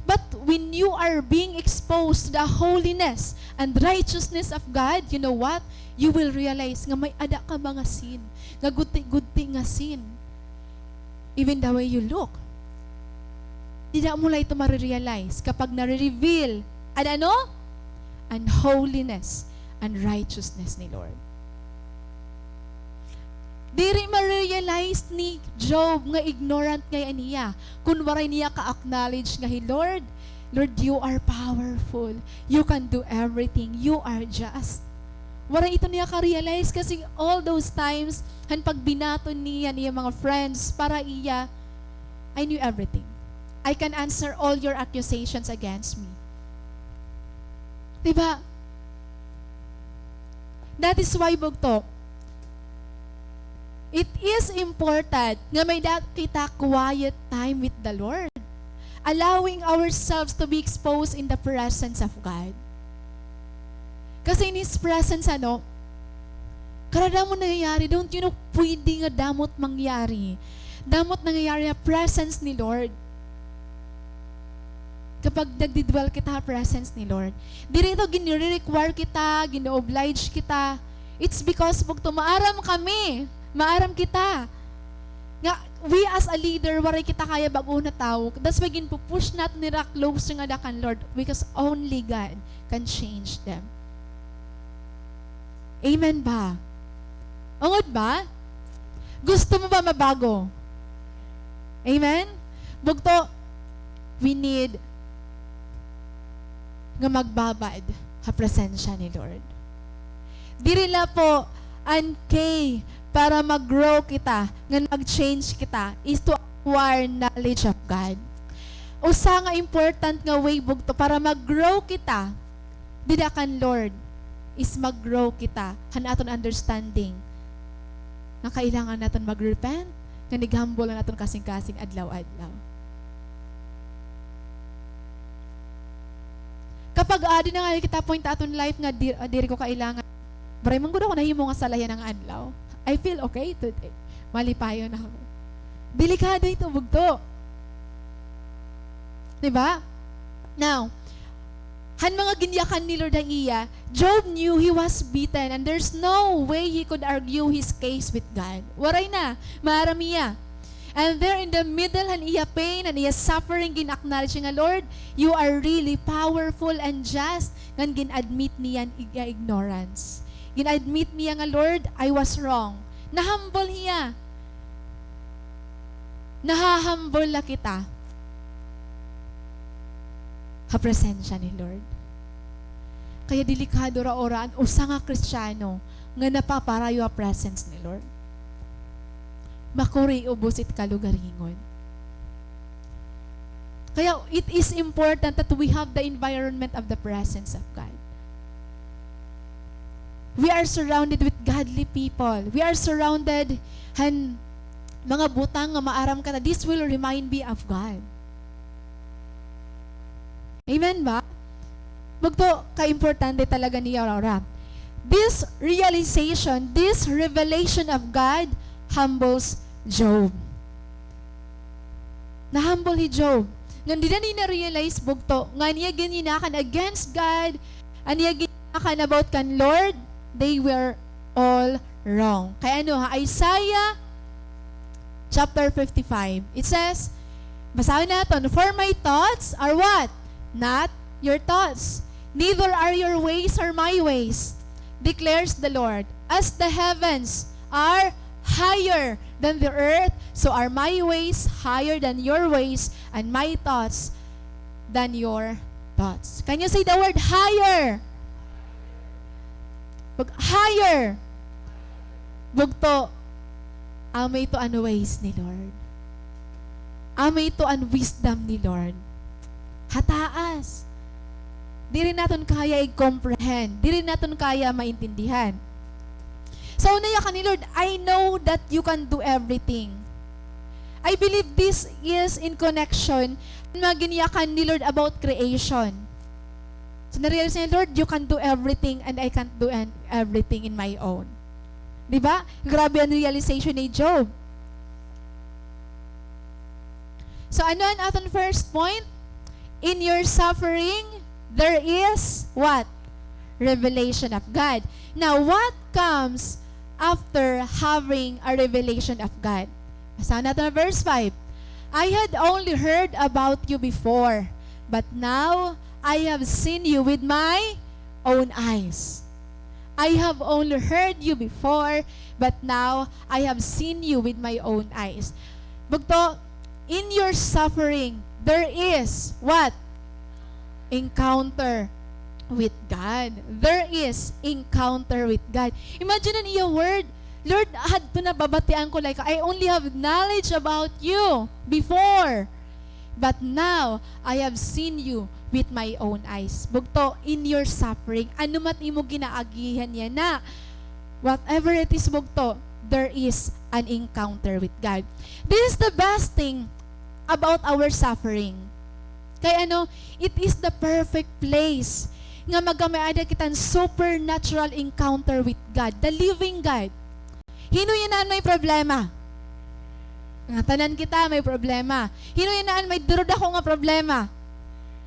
But when you are being exposed to the holiness and righteousness of God, you know what? You will realize nga may-ada ka mga sin, nga gudti-gudti nga sin. Even the way you look. Dida mo la ito marirealize kapag nare-reveal an ano? An holiness and righteousness ni Lord. Diri ma-realize ni Job nga ignorant ngay-an hiya kon waray niya ka-acknowledge nga hi Lord, Lord, you are powerful. You can do everything. You are just. Waray ito niya ka-realize kasi all those times, han pagbinaton niya an iya mga friends para iya, I knew everything. I can answer all your accusations against me. Di ba? That is why, bugto, it is important nga may-ada kita quiet time with the Lord. Allowing ourselves to be exposed in the presence of God. Kasi in His presence, ano, kada damo nangyayari, don't you know, pwede nga damo it mangyari. Damo it nangyayari ha presence ni Lord. Kapag nagdi-dwell kita ha presence ni Lord. Diri ito ginre-require kita, gino-oblige kita. It's because, bugto, maaram kami, maaram kita. Nga, we as a leader, waray kita kaya bag-ohon nga tawo. That's why ginpu-push naton hira closer ngada kan Lord because only God can change them. Amen ba? Ungod ba? Gusto mo ba mabago? Amen? Bugto, we need nga magbabad ha presensya ni Lord. Diri la po an key para mag-grow kita, ngan mag-change kita, is to acquire knowledge of God. Usa nga important nga way, bugto, para mag-grow kita dida kan Lord is mag-grow kita han aton understanding nga kailangan naton mag-repent, nga nag-humble an aton kasingkasing adlaw-adlaw. Kapag adi na nga kita point ha aton life nga di-, ah, diri ko kailangan, waray man gud ako nahimo nga sala yana nga adlaw. I feel okay today. Malipayon ako. Delikado ito, bugto. Di ba? Now, han mga ginyakan ni Lord ha iya, Job knew he was beaten and there's no way he could argue his case with God. Waray na, maaram hiya. And there in the middle han iya pain, han iya suffering, gin-acknowledge niya nga, "Lord, you are really powerful and just." Ngan gin-admit niya an iya ignorance. Gin-admit niya nga, "Lord, I was wrong." Na-humble hiya. Naha-humble la kita ha presensya ni Lord. Kaya delikado ra ora an usa nga Kristiyano nga napaparayo ha presence ni Lord. Makuri ubos it kalugaringon. Kaya it is important that we have the environment of the presence of God. We are surrounded with godly people. We are surrounded han mga butang nga maaram ka na, this will remind me of God. Amen ba? Bugto, ka-importante talaga niya, ora. This realization, this revelation of God humbles Job. Na-humble hi Job. Ngan dida niya na-realize, bugto, nga an iya gin-iyakan against God, an iya gin-iyakan about kan Lord, they were all wrong. Kay ano, ha Isaiah chapter fifty-five, it says, basahon naton, "For my thoughts are what? Not your thoughts, neither are your ways are my ways, declares the Lord. As the heavens are higher than the earth, so are my ways higher than your ways, and my thoughts than your thoughts." Can you say the word higher? Pag higher, bugto, amo ito an ways ni Lord. Amo ito an wisdom ni Lord. Ha taas. Diri naton kaya i-comprehend. Diri naton kaya maintindihan. So, nayakan ni Lord, "I know that you can do everything." I believe this is in connection han mga ginyakan ni Lord about creation. So, na-realize niya, "Lord, you can do everything and I can't do an-, everything in my own." Di ba? Grabe an realization ni Job. So, ano an aton first point? In your suffering, there is what? Revelation of God. Now, what comes after having a revelation of God? Basahan naton an verse five. "I had only heard about you before, but now I have seen you with my own eyes." "I have only heard you before, but now I have seen you with my own eyes." Bugto, in your suffering, there is what? Encounter with God. There is encounter with God. Imagine an iya word, "Lord, hadto nababatian ko la ikaw. I only have knowledge about you before. But now, I have seen you with my own eyes." Bugto, in your suffering, ano man it imo ginaagihan yana, whatever it is, bugto, there is an encounter with God. This is the best thing about our suffering. Kay ano, it is the perfect place nga magkamay-ada kita hin supernatural encounter with God, the living God. Hin-o yana an may problema? Ngatanan kita may problema. Hin-o yana an may duro-dako nga problema?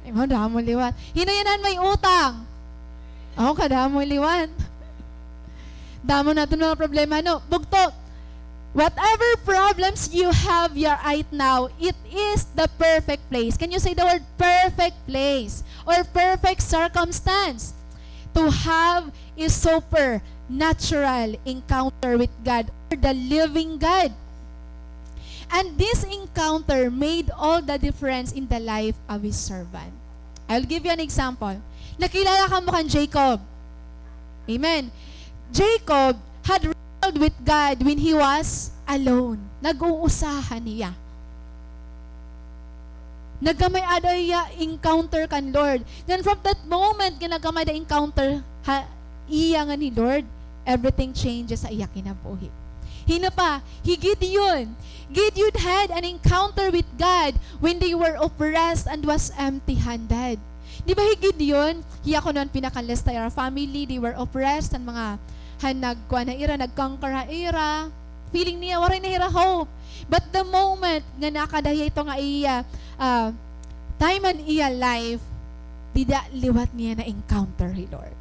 Ay, mao, damo liwat. Hin-o yana an may utang? Ako, kadamo liwat. Damo naton mga problema, no? Bugto, whatever problems you have your right now, it is the perfect place. Can you say the word perfect place or perfect circumstance to have a supernatural encounter with God or the living God? And this encounter made all the difference in the life of His servant. I'll give you an example. Nakilala kamo kan Jacob. Amen. Jacob had wrestled with God when he was alone. Nag-uusahan hiya. Nagkamay-ada hiya encounter kan Lord. Then from that moment nga nagkamay-ada encounter ha iya ngan hi Lord, everything changes ha iya kinabuhi. Hin-o pa, hi Gideon. Gideon had an encounter with God when they were oppressed and was empty-handed. Di ba hi Gideon, hiya kuno an pinakalista ira family, they were oppressed, an mga, han nagkuan ha ira, nag-conquer ha ira. Feeling niya, waray na hira hope. But the moment nga nakada hiya ito nga iya, ah, time han iya life, dida liwat niya na-encounter hi Lord.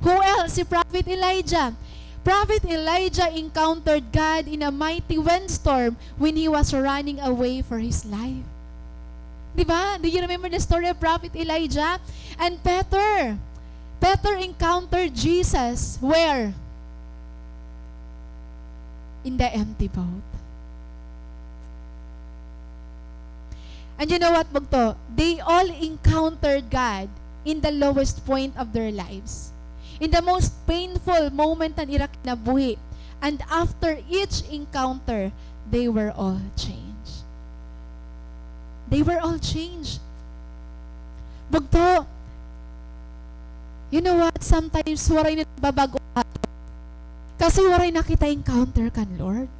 Who else? Hi Prophet Elijah. Prophet Elijah encountered God in a mighty windstorm when he was running away for his life. Di ba? Do you remember the story of Prophet Elijah? And Peter, Peter encountered Jesus where? In the empty boat. And you know what, bugto? They all encountered God in the lowest point of their lives. In the most painful moment han ira kinabuhi. And after each encounter, they were all changed. They were all changed. Bugto, you know what? Sometimes, waray na nagbabag-o ato. Kasi waray na kita encounter kan Lord.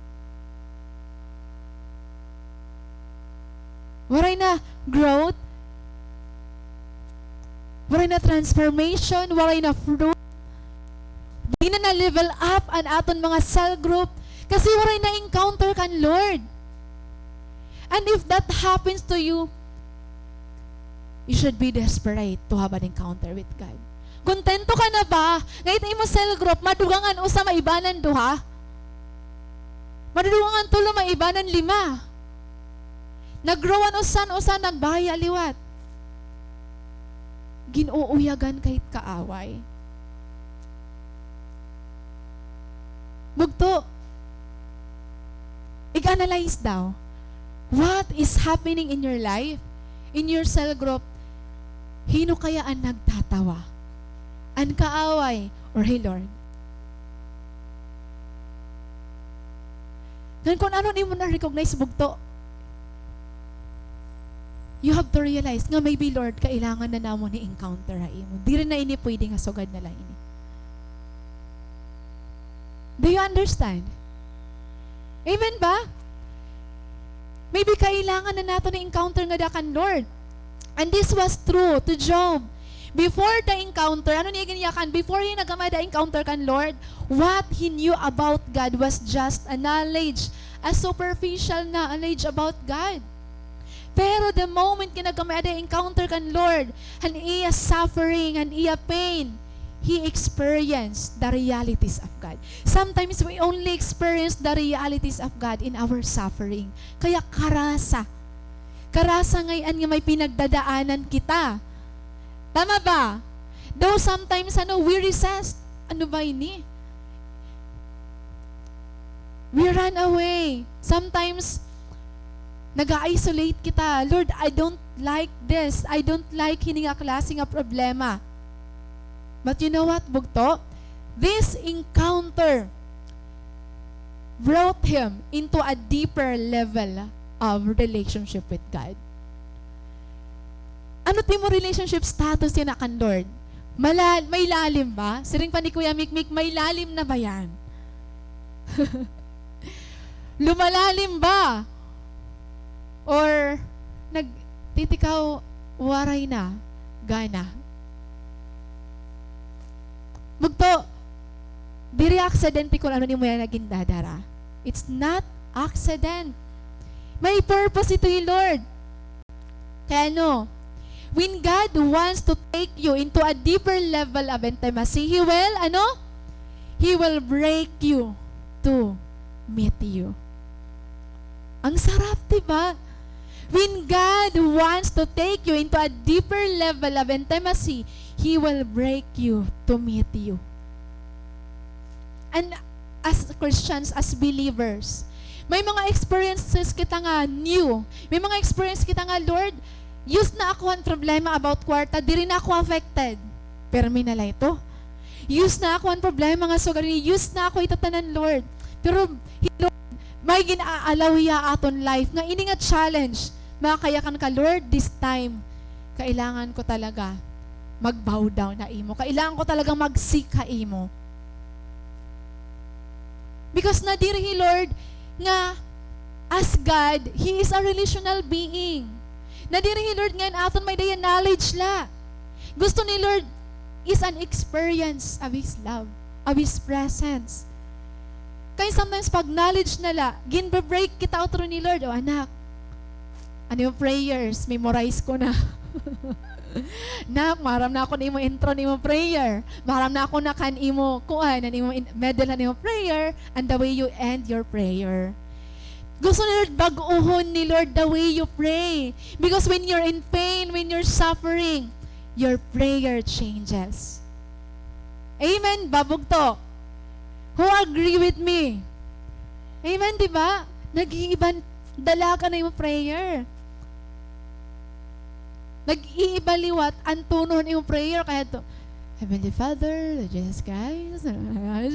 Waray na growth. Waray na transformation. Waray na fruit. Di na na-level up an aton mga cell group. Kasi waray na encounter kan Lord. And if that happens to you, you should be desperate to have an encounter with God. Kontento ka na ba nga it imo cell group, madugangan usa, maibanan duha? Madugangan tulo, maibanan lima? Nag-grow an usa, an usa nagbaya liwat. Gin-uuyagan ka hit kaaway. Bugto, ig-analyze daw. What is happening in your life, in your cell group? Hin-o kaya an nagtatawa? An kaaway or hi Lord? Ngan kun ano an imo na-recognize, bugto, you have to realize nga maybe, Lord, kailangan na namon i-encounter ha imo. Diri na ini pwede nga sugad na la ini. Do you understand? Amen ba? Maybe kailangan na naton i-encounter ngada kan Lord. And this was true to Job. Before the encounter, ano niya ginyakan? Before hiya nagkamay-ada encounter kan Lord, what he knew about God was just a knowledge, a superficial knowledge about God. Pero the moment nga nagkamay-ada encounter kan Lord, han iya suffering, han iya pain, he experienced the realities of God. Sometimes we only experience the realities of God in our suffering. Kaya karasa. Karasa ngay-an nga may pinagdadaanan kita. Tama ba? Though sometimes, ano, we resist. Ano ba ini? We run away. Sometimes, nag-a-isolate kita. Lord, I don't like this. I don't like hini nga klase nga problema. But you know what, bugto? This encounter brought him into a deeper level of relationship with God. Ano it imo relationship status yana kan Lord? Mala-, may lalim ba? Siring pa ni Kuya Mikmik, may lalim na ba yan? Lumalalim ba? Or nagtitikaw, waray na gana? Bugto, diri aksidente kun ano an imo yana gindadara. It's not accident. May purpose ito hi Lord. Kay ano? When God wants to take you into a deeper level of intimacy, He will, ano? He will break you to meet you. Ang sarap, di ba? When God wants to take you into a deeper level of intimacy, He will break you to meet you. And as Christians, as believers, may mga experiences kita nga new. May mga experience kita nga, "Lord, used na ako han problema about kwarta, diri na ako affected." Pirmi na la ito. "Used na ako han problema nga sugad ini, used na ako ito tanan, Lord." Pero, Lord, may gin-a-allow hiya ha aton life nga ini nga challenge, makakayakan ka, "Lord, this time, kailangan ko talaga mag-bow down ha imo. Kailangan ko talaga mag-seek ha imo." Because nadiri hi Lord nga as God, He is a relational being. Nadiri hi Lord nga an aton may-ada hiya knowledge la. Gusto ni Lord is an experience of His love, of His presence. Kay sometimes pag knowledge na la, ginbe-break kita utro ni Lord, "O anak, ano yung prayers? Memorize ko na." Nak, maaram na ako an imo intro han imo prayer. Maaram na ako, nak, han imo kuan, han imo in-, middle han imo prayer, and the way you end your prayer. Gusto ni Lord, bag-ohon ni Lord the way you pray. Because when you're in pain, when you're suffering, your prayer changes. Amen ba, bugto? Who agree with me? Amen, di ba? Nag-iiban dalakan na imo prayer. Nag-iiba liwat an tono han imo prayer. Kay adto, "Heavenly Father, Lord Jesus Christ,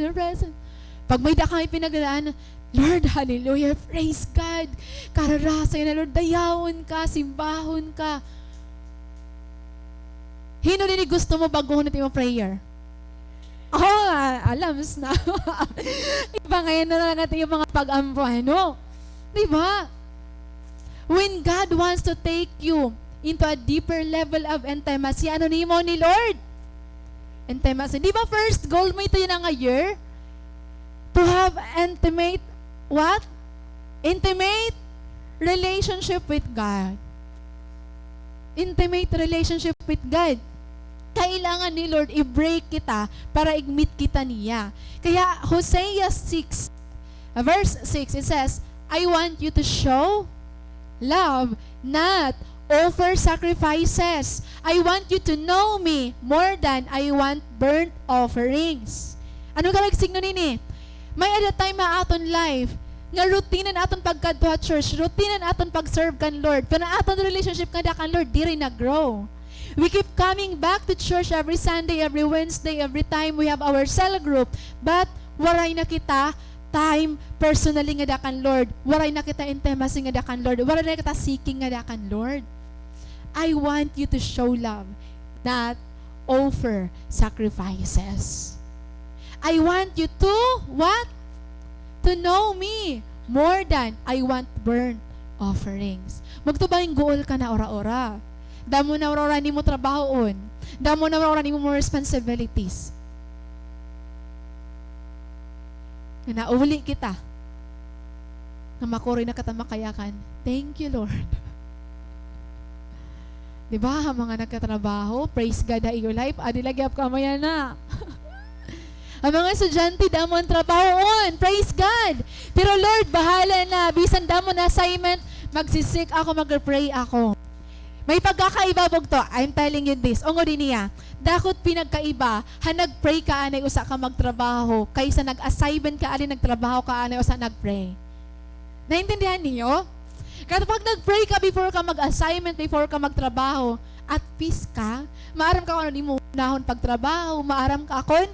your presence." Pag may-ada kami pinagdadaan, "Lord, hallelujah, praise God. Kararasa na, Lord, dayawon ka, simbahon ka." Hin-o dinhi gusto mo bag-ohon it imo prayer? Oh, a-, alams na. Iba ngay-an na la it iyo mga pag-ampo, ano? Di ba? When God wants to take you into a deeper level of intimacy, ano nimo ni Lord? Intimacy. Di ba first goal mo ito yana nga year? To have intimate, what? Intimate relationship with God. Intimate relationship with God. Kailangan ni Lord i-break kita para i-meet kita niya. Kaya Hosea six, uh, verse six, it says, "I want you to show love, not offer sacrifices. I want you to know me more than I want burnt offerings." Ano ka nagsigno nini? May-ada time ha aton life nga routine an aton pagkadto ha church, routine an aton pag-serve kan Lord, pero an aton relationship ngada kan Lord diri nag-grow. We keep coming back to church every Sunday, every Wednesday, every time we have our cell group, but waray na kita time personally ngada kan Lord. Waray na kita intimacy ngada kan Lord. Waray na kita seeking ngada kan Lord. I want you to show love, not offer sacrifices. I want you to, what? To know me more than I want burnt offerings. Magtubang goal ka na ura-ura. Damo na ura-ura nimo trabahoon. Damo na ura-ura nimo mga responsibilities. Nga nauli kita. Nga makuri na kita makayakan. Thank you, Lord. Di ba, ha mga nagkatrabaho, praise God ha iyo life, adi la gihap ka mayana. An mga estudyante, damo an trabahoon, praise God. Pero Lord, bahala na, bisan damo na assignment, magsi-seek ako, magre-pray ako. May pagkakaiba, bugto. I'm telling you this. Ungod ini, ha. Dako it pinagkaiba han nag-pray ka anay usa ka magtrabaho kaysa nag-assignment ka anay, nagtrabaho ka anay usa nag-pray. Naintindihan niyo? Kay pag nag-pray ka before ka mag-assignment, before ka magtrabaho, at peace ka, maaram ka kon ano imo unahon pagtrabaho, maaram ka kon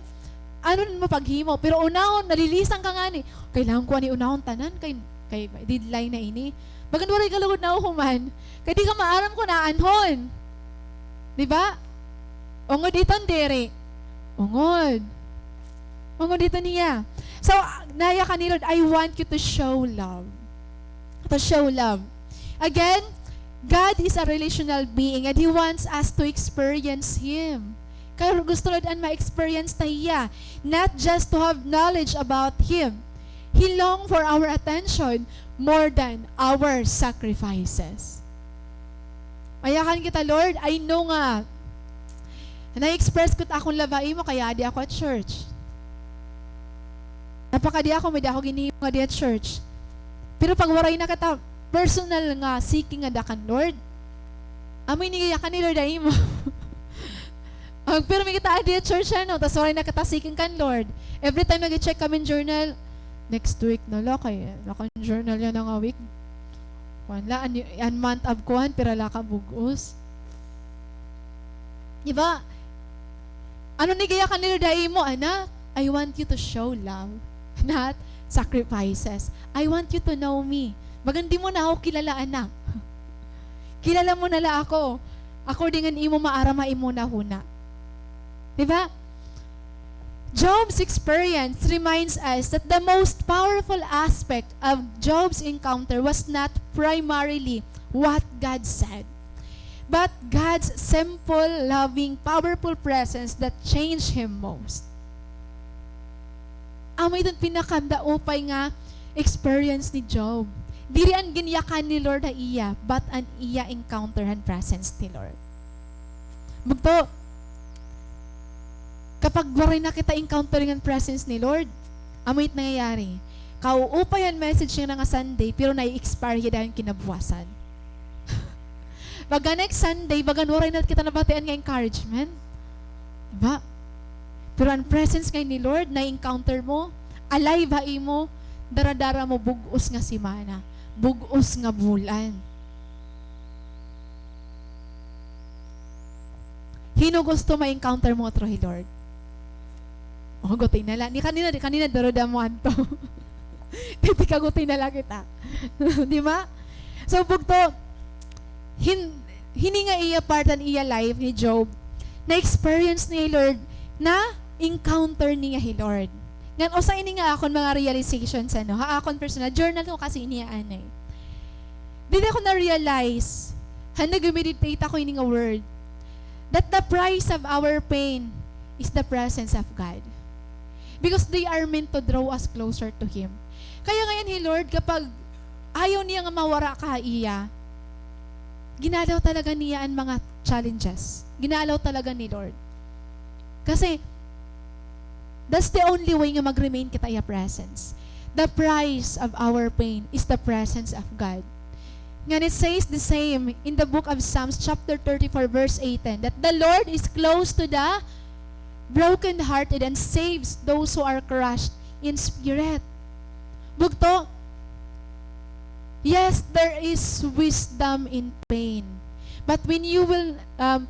ano an imo paghimo. Pero unahon, nalilisang ka ngani, kailangan ko ani unahon tanan kay, kay deadline na ini. Bagan waray ka lugod nahuhuman. Kay di ka maaram kon aanhon. Di ba? Ungod iton diri. Ungod. Ungod iton hiya. So, nayakan ni Lord, "I want you to show love." To show love. Again, God is a relational being and He wants us to experience Him. Kay gusto Lord an ma-experience ta hiya, not just to have knowledge about Him. He long for our attention more than our sacrifices. Mayakan kita, Lord, I know nga na-express ko it akon love ha imo, kay adi ako ha church. Napakadi ako, may-ada ako ginhimo ngadi ha church. Pero pag waray na kita personal nga seeking ngada kan Lord, amo ini giyakan ni Lord ha imo. Magpirmi kita adi ha church, ano, tas waray na kita seeking kan Lord. Every time nag-check kami hin journal, next week na la, kay la kan journal yana nga week. Kuan la, an, an month of kuan, pira la ka bug-os. Di ba? Ano ini giyakan ni Lord ha imo, anak? I want you to show love, not sacrifices. I want you to know me. Bagan di mo na ako kilala, anak. Kilala mo na la ako according han imo maaram ha imo hunahuna. Di ba? Job's experience reminds us that the most powerful aspect of Job's encounter was not primarily what God said, but God's simple, loving, powerful presence that changed him most. Amo iton pinakadaupay nga experience ni Job. Diri an ginyakan ni Lord ha iya, but an iya encounter han presence ni Lord. Bugto, kapag waray na kita encountering an presence ni Lord, amo it nangyayari. Kauupay an message niya nga Sunday, pero nai-expire hiya dayon kinabuwasan. Baga next Sunday, bagan waray na kita nabatian nga encouragement. Diba? Pero an presence ngay-an ni Lord, na-encounter mo, alive ha imo, dara-dara mo bug-os nga semana, bug-os nga bulan. Hin-o gusto ma-encounter mo utro hi Lord? O, guti na la. Ni kanina, kanina, dara-dara mo adto. Kay ti ka guti na la kita. Di ba? So, bugto, hin-, hini nga iya part han iya life ni Job, na-experience niya hi Lord, na-encounter niya hi Lord. Ngan usa ini nga akon mga realizations, ano, ha akon personal, journal ko kasi ini, anay. Didi ako na-realize, han nag-meditate ako ini nga word, that the price of our pain is the presence of God. Because they are meant to draw us closer to Him. Kaya ngay-an hi Lord, kapag ayaw niya nga mawara ka ha iya, gin-allow talaga niya an mga challenges. Gin-allow talaga ni Lord. Kasi, that's the only way nga mag-remain kita ha iya presence. The price of our pain is the presence of God. Ngan it says the same in the book of Psalms chapter thirty-four, verse eighteen, that the Lord is close to the brokenhearted and saves those who are crushed in spirit. Bugto, yes, there is wisdom in pain. But when you will, um,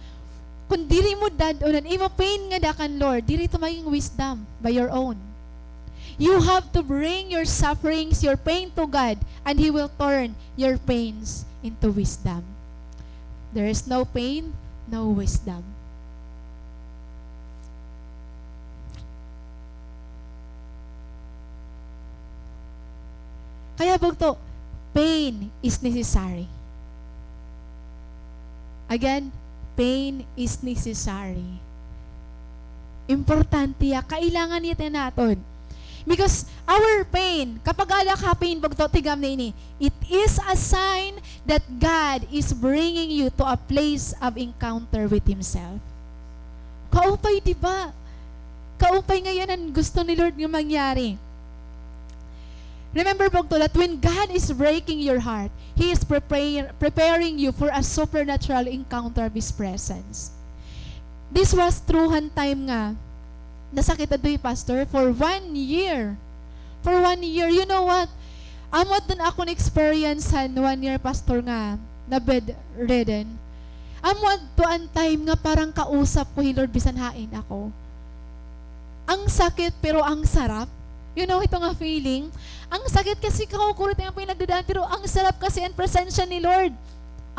kun diri mo dad-on an imo pain ngada kan Lord, diri ito maging wisdom by your own. You have to bring your sufferings, your pain to God, and He will turn your pains into wisdom. There is no pain, no wisdom. Kaya bugto, pain is necessary. Again, pain is necessary. Importante hiya, kailangan hiya naton. Because our pain, kapag ada ka pain, bugto, tigam na ini, it is a sign that God is bringing you to a place of encounter with Himself. Kaupay, di ba? Kaupay ngay-an an gusto ni Lord nga mangyari. Remember, bugto, that when God is breaking your heart, He is prepare-, preparing you for a supernatural encounter of His presence. This was true han time nga nasakit adto hi Pastor for one year. For one year. You know what? Amo adto an akon experience han one year, Pastor, nga na-bedridden. Amo adto an time nga parang kausap ko hi Lord bisan hain ako. Ang sakit, pero ang sarap. You know, ito nga feeling. Ang sakit kasi kakukurit nga pinagdadaan, pero ang sarap kasi an presensya ni Lord.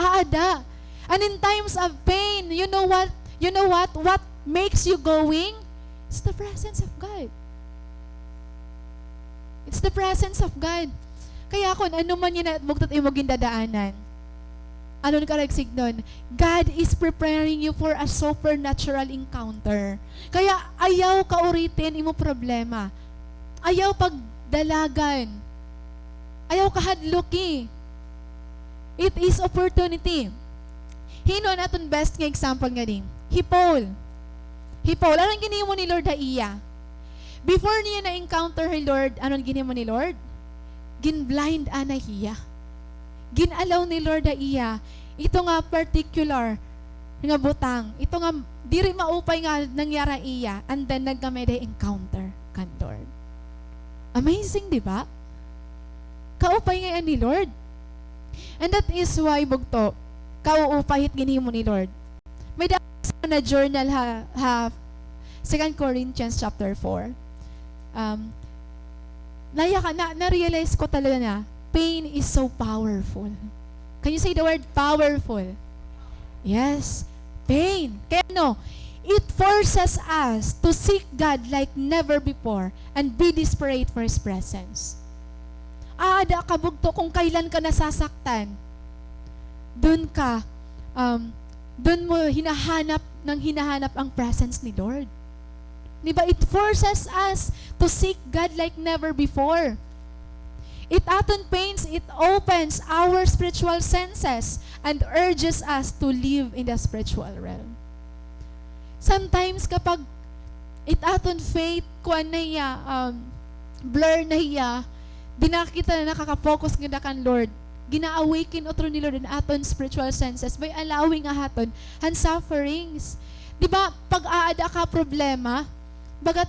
Aada. And in times of pain, you know what? You know what? What makes you going? It's the presence of God. It's the presence of God. Kaya kun ano man yana bugto it imo gindadaanan, ano an karuyag sidngon, God is preparing you for a supernatural encounter. Kaya ayaw kauriti an imo problema. Ayaw pagdalagan. Ayaw kahadluki. It is opportunity. Hin-o an aton best nga example ngadi? Hi Paul. Hi Paul, ano an ginhimo ni Lord ha iya? Before niya na-encounter hi Lord, ano an ginhimo ni Lord? Gin-blind anay hiya. Gin-allow ni Lord ha iya ito nga particular nga butang, ito nga diri maupay nga nangyari ha iya, and then nagkamay-ada encounter kan Lord. Amazing, di ba? Kaupay ngay-an ni Lord. And that is why, bugto, kauupay it ginhimo ni Lord. May-ada ako na-journal ha, ha Second Corinthians chapter four. Um, nayakan, na, na-realize ko talaga na pain is so powerful. Can you say the word powerful? Yes. Pain. Kay ano? It forces us to seek God like never before and be desperate for His presence. Aada ka, bugto, kung kailan ka nasasaktan, dun ka, um, dun mo hinahanap, nang hinahanap ang presence ni Lord. Di ba? It forces us to seek God like never before. It aton pains, it opens our spiritual senses and urges us to live in the spiritual realm. Sometimes kapag it aton faith, kuan na hiya, um, blur na hiya, di na kita nakaka-focus ngada kan Lord. Gina-awaken utro ni Lord an aton spiritual senses by allowing ha aton han sufferings. Di ba, pag aada ka problema, bagat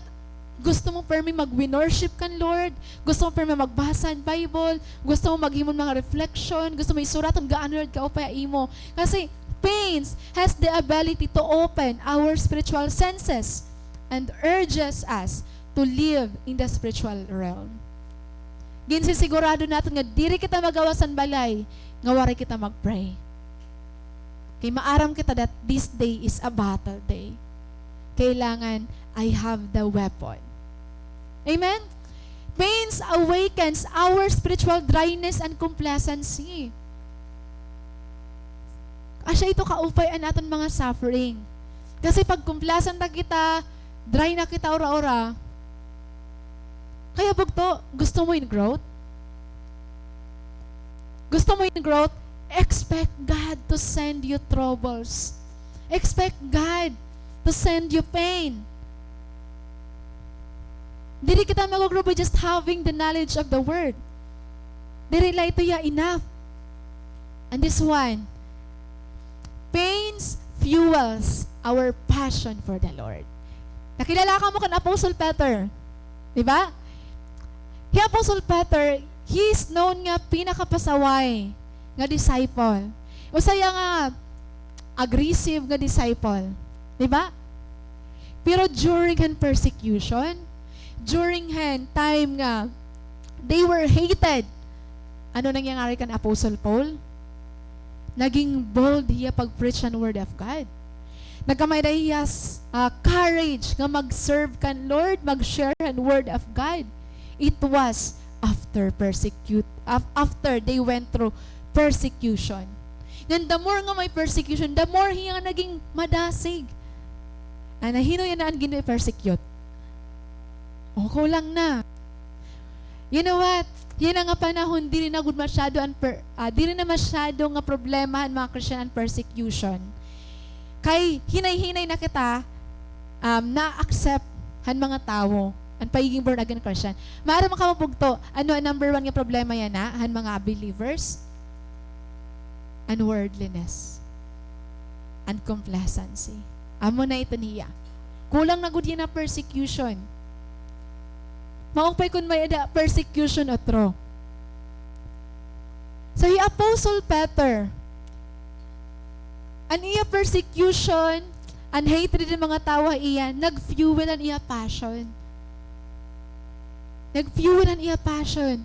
gusto mo permi mag-winworship kan Lord, gusto mo permi magbasa han Bible, gusto mo maghimo hin mga reflection, gusto mo isurat kon gaano Lord kaupay ha imo. Kasi pains has the ability to open our spiritual senses and urges us to live in the spiritual realm. Ginsisigurado naton nga diri kita magawas han balay nga waray kita mag-pray. Kay maaram kita that this day is a battle day. Kailangan I have the weapon. Amen? Pains awakens our spiritual dryness and complacency. Asya ito kaupay an aton mga suffering. Kasi pag complacent na kita, dry na kita ura-ura. Kaya bugto, gusto mo in growth? Gusto mo in growth? Expect God to send you troubles. Expect God to send you pain. Diri kita mag-grow by just having the knowledge of the word. Diri la ito ya enough. And this one, pains fuels our passion for the Lord. Nakilala kamo kan Apostle Peter. Di ba? Hi Apostle Peter, he is known nga pinakapasaway nga disciple. Usa hiya nga aggressive nga disciple. Di ba? Pero during han persecution, during han time nga they were hated, ano nangyari kan Apostle Paul? Naging bold hiya pag-preach han Word of God. Nagkamay-ada hiya s-, ah, courage nga mag-serve kan Lord, mag-share han Word of God. It was after persecute-, af-, after they went through persecution. Ngan the more nga may persecution, the more hiya nga naging madasig. Ano, hin-o yana an Ginoo i-persecute? O, kulang na. You know what? Yana nga panahon, diri na gud masyado an per-, ah, diri na masyado nga problema han mga Christian an persecution. Kay hinay-hinay na kita, um, na-accept han mga tawo an pagiging born again Christian. Maaram kamo bugto, ano an number one nga problema yana han mga believers? An worldliness. An complacency. Amo na iton hiya. Kulang na gud yana persecution. Maupay kon may-ada persecution utro. So, hi Apostle Peter, an iya persecution, an hatred han mga tawo ha iya, nag-fuel an iya passion. Nag-fuel an iya passion.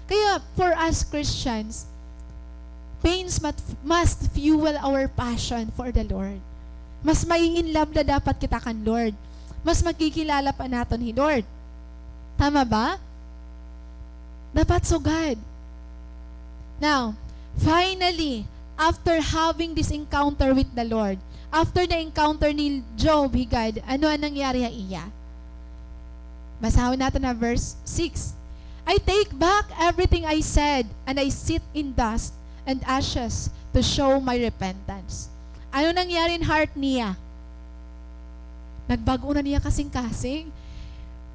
Kaya, for us Christians, pains must, must fuel our passion for the Lord. Mas mai-in love na dapat kita kan Lord. Mas makikilala pa naton hi Lord. Tama ba? Dapat sugad. Now, finally, after having this encounter with the Lord, after na-encounter ni Job hi God, ano an nangyari ha iya? Basahon naton ha verse six. "I take back everything I said, and I sit in dust and ashes to show my repentance." Ano nangyari in heart niya? Nagbag-o na niya kasingkasing.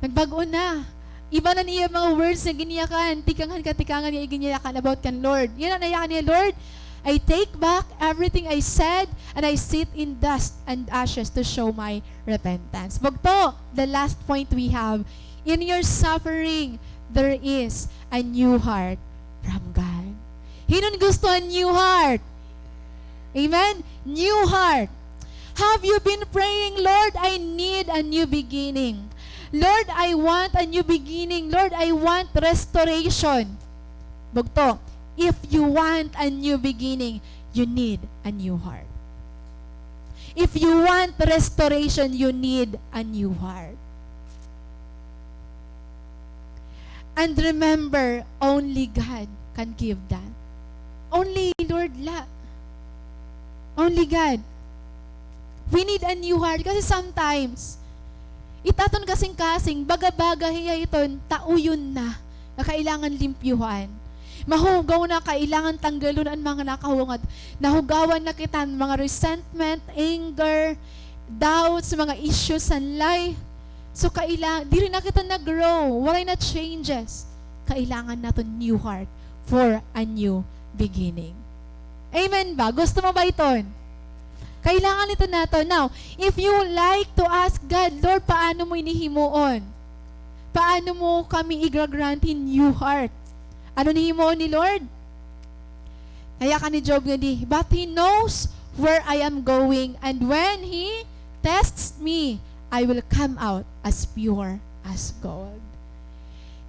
Nagbag-o na. Iba na niya mga words nga giniyakan, tikang han katikangan niya iginiyakan about kan Lord. Yana an nayakan niya, "Lord, I take back everything I said, and I sit in dust and ashes to show my repentance." Bugto, the last point we have, in your suffering, there is a new heart from God. Hin-o an gusto an new heart? Amen? New heart. Have you been praying, "Lord, I need a new beginning. Lord, I want a new beginning. Lord, I want restoration." Bugto, if you want a new beginning, you need a new heart. If you want restoration, you need a new heart. And remember, only God can give that. Only Lord la. Only God. We need a new heart. Kasi sometimes, it aton kasingkasing, baga-baga hiya iton, tauyon na, nga kailangan limpyuhan. Mahugaw na, kailangan tanggalon an mga nakahugaw. Nahugawan na kita han mga resentment, anger, doubts, mga issues san life. So, kaila-, diri na kita nag-grow, waray na changes. Kailangan naton new heart for a new beginning. Amen ba? Gusto mo ba iton? Kailangan ito naton. Now, if you like to ask God, "Lord, paano mo ini himuon? Paano mo kami igra-grant hin new heart?" Ano an himuon ni Lord? Kaya kan ni Job nga di, "But He knows where I am going, and when He tests me, I will come out as pure as gold."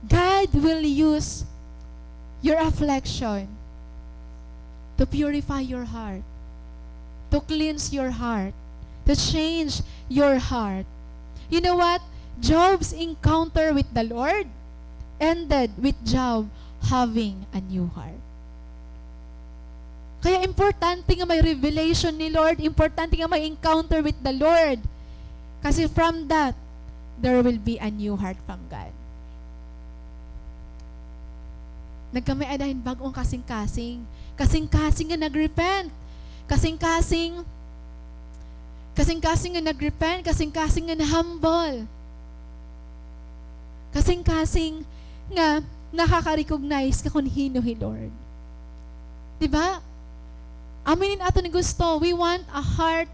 God will use your affliction to purify your heart, to cleanse your heart, to change your heart. You know what? Job's encounter with the Lord ended with Job having a new heart. Kaya importante nga may revelation ni Lord, importante nga may encounter with the Lord. Kasi from that, there will be a new heart from God. Nagkamay-ada hin bag-o nga kasingkasing. Kasingkasing nga nag-repent. Kasingkasing, kasingkasing nga nag-repent, kasingkasing nga na-humble. Kasingkasing nga nakaka-recognize ka kon hin-o hi Lord. Di ba? Amo ini an aton gusto. We want a heart,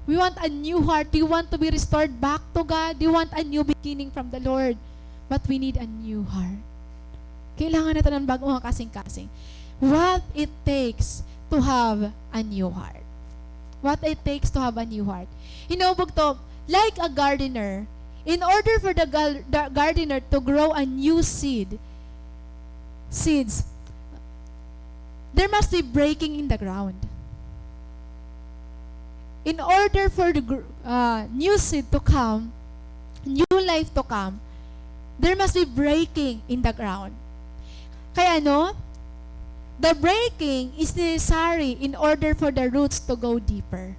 we want a new heart. We want to be restored back to God. We want a new beginning from the Lord. But we need a new heart. Kailangan naton an bag-o nga kasingkasing. What it takes to have a new heart. What it takes to have a new heart. You know, bugto, like a gardener, in order for the gal-, the gardener to grow a new seed, seeds, there must be breaking in the ground. In order for the gr-, uh, new seed to come, new life to come, there must be breaking in the ground. Kay ano? The breaking is necessary in order for the roots to go deeper.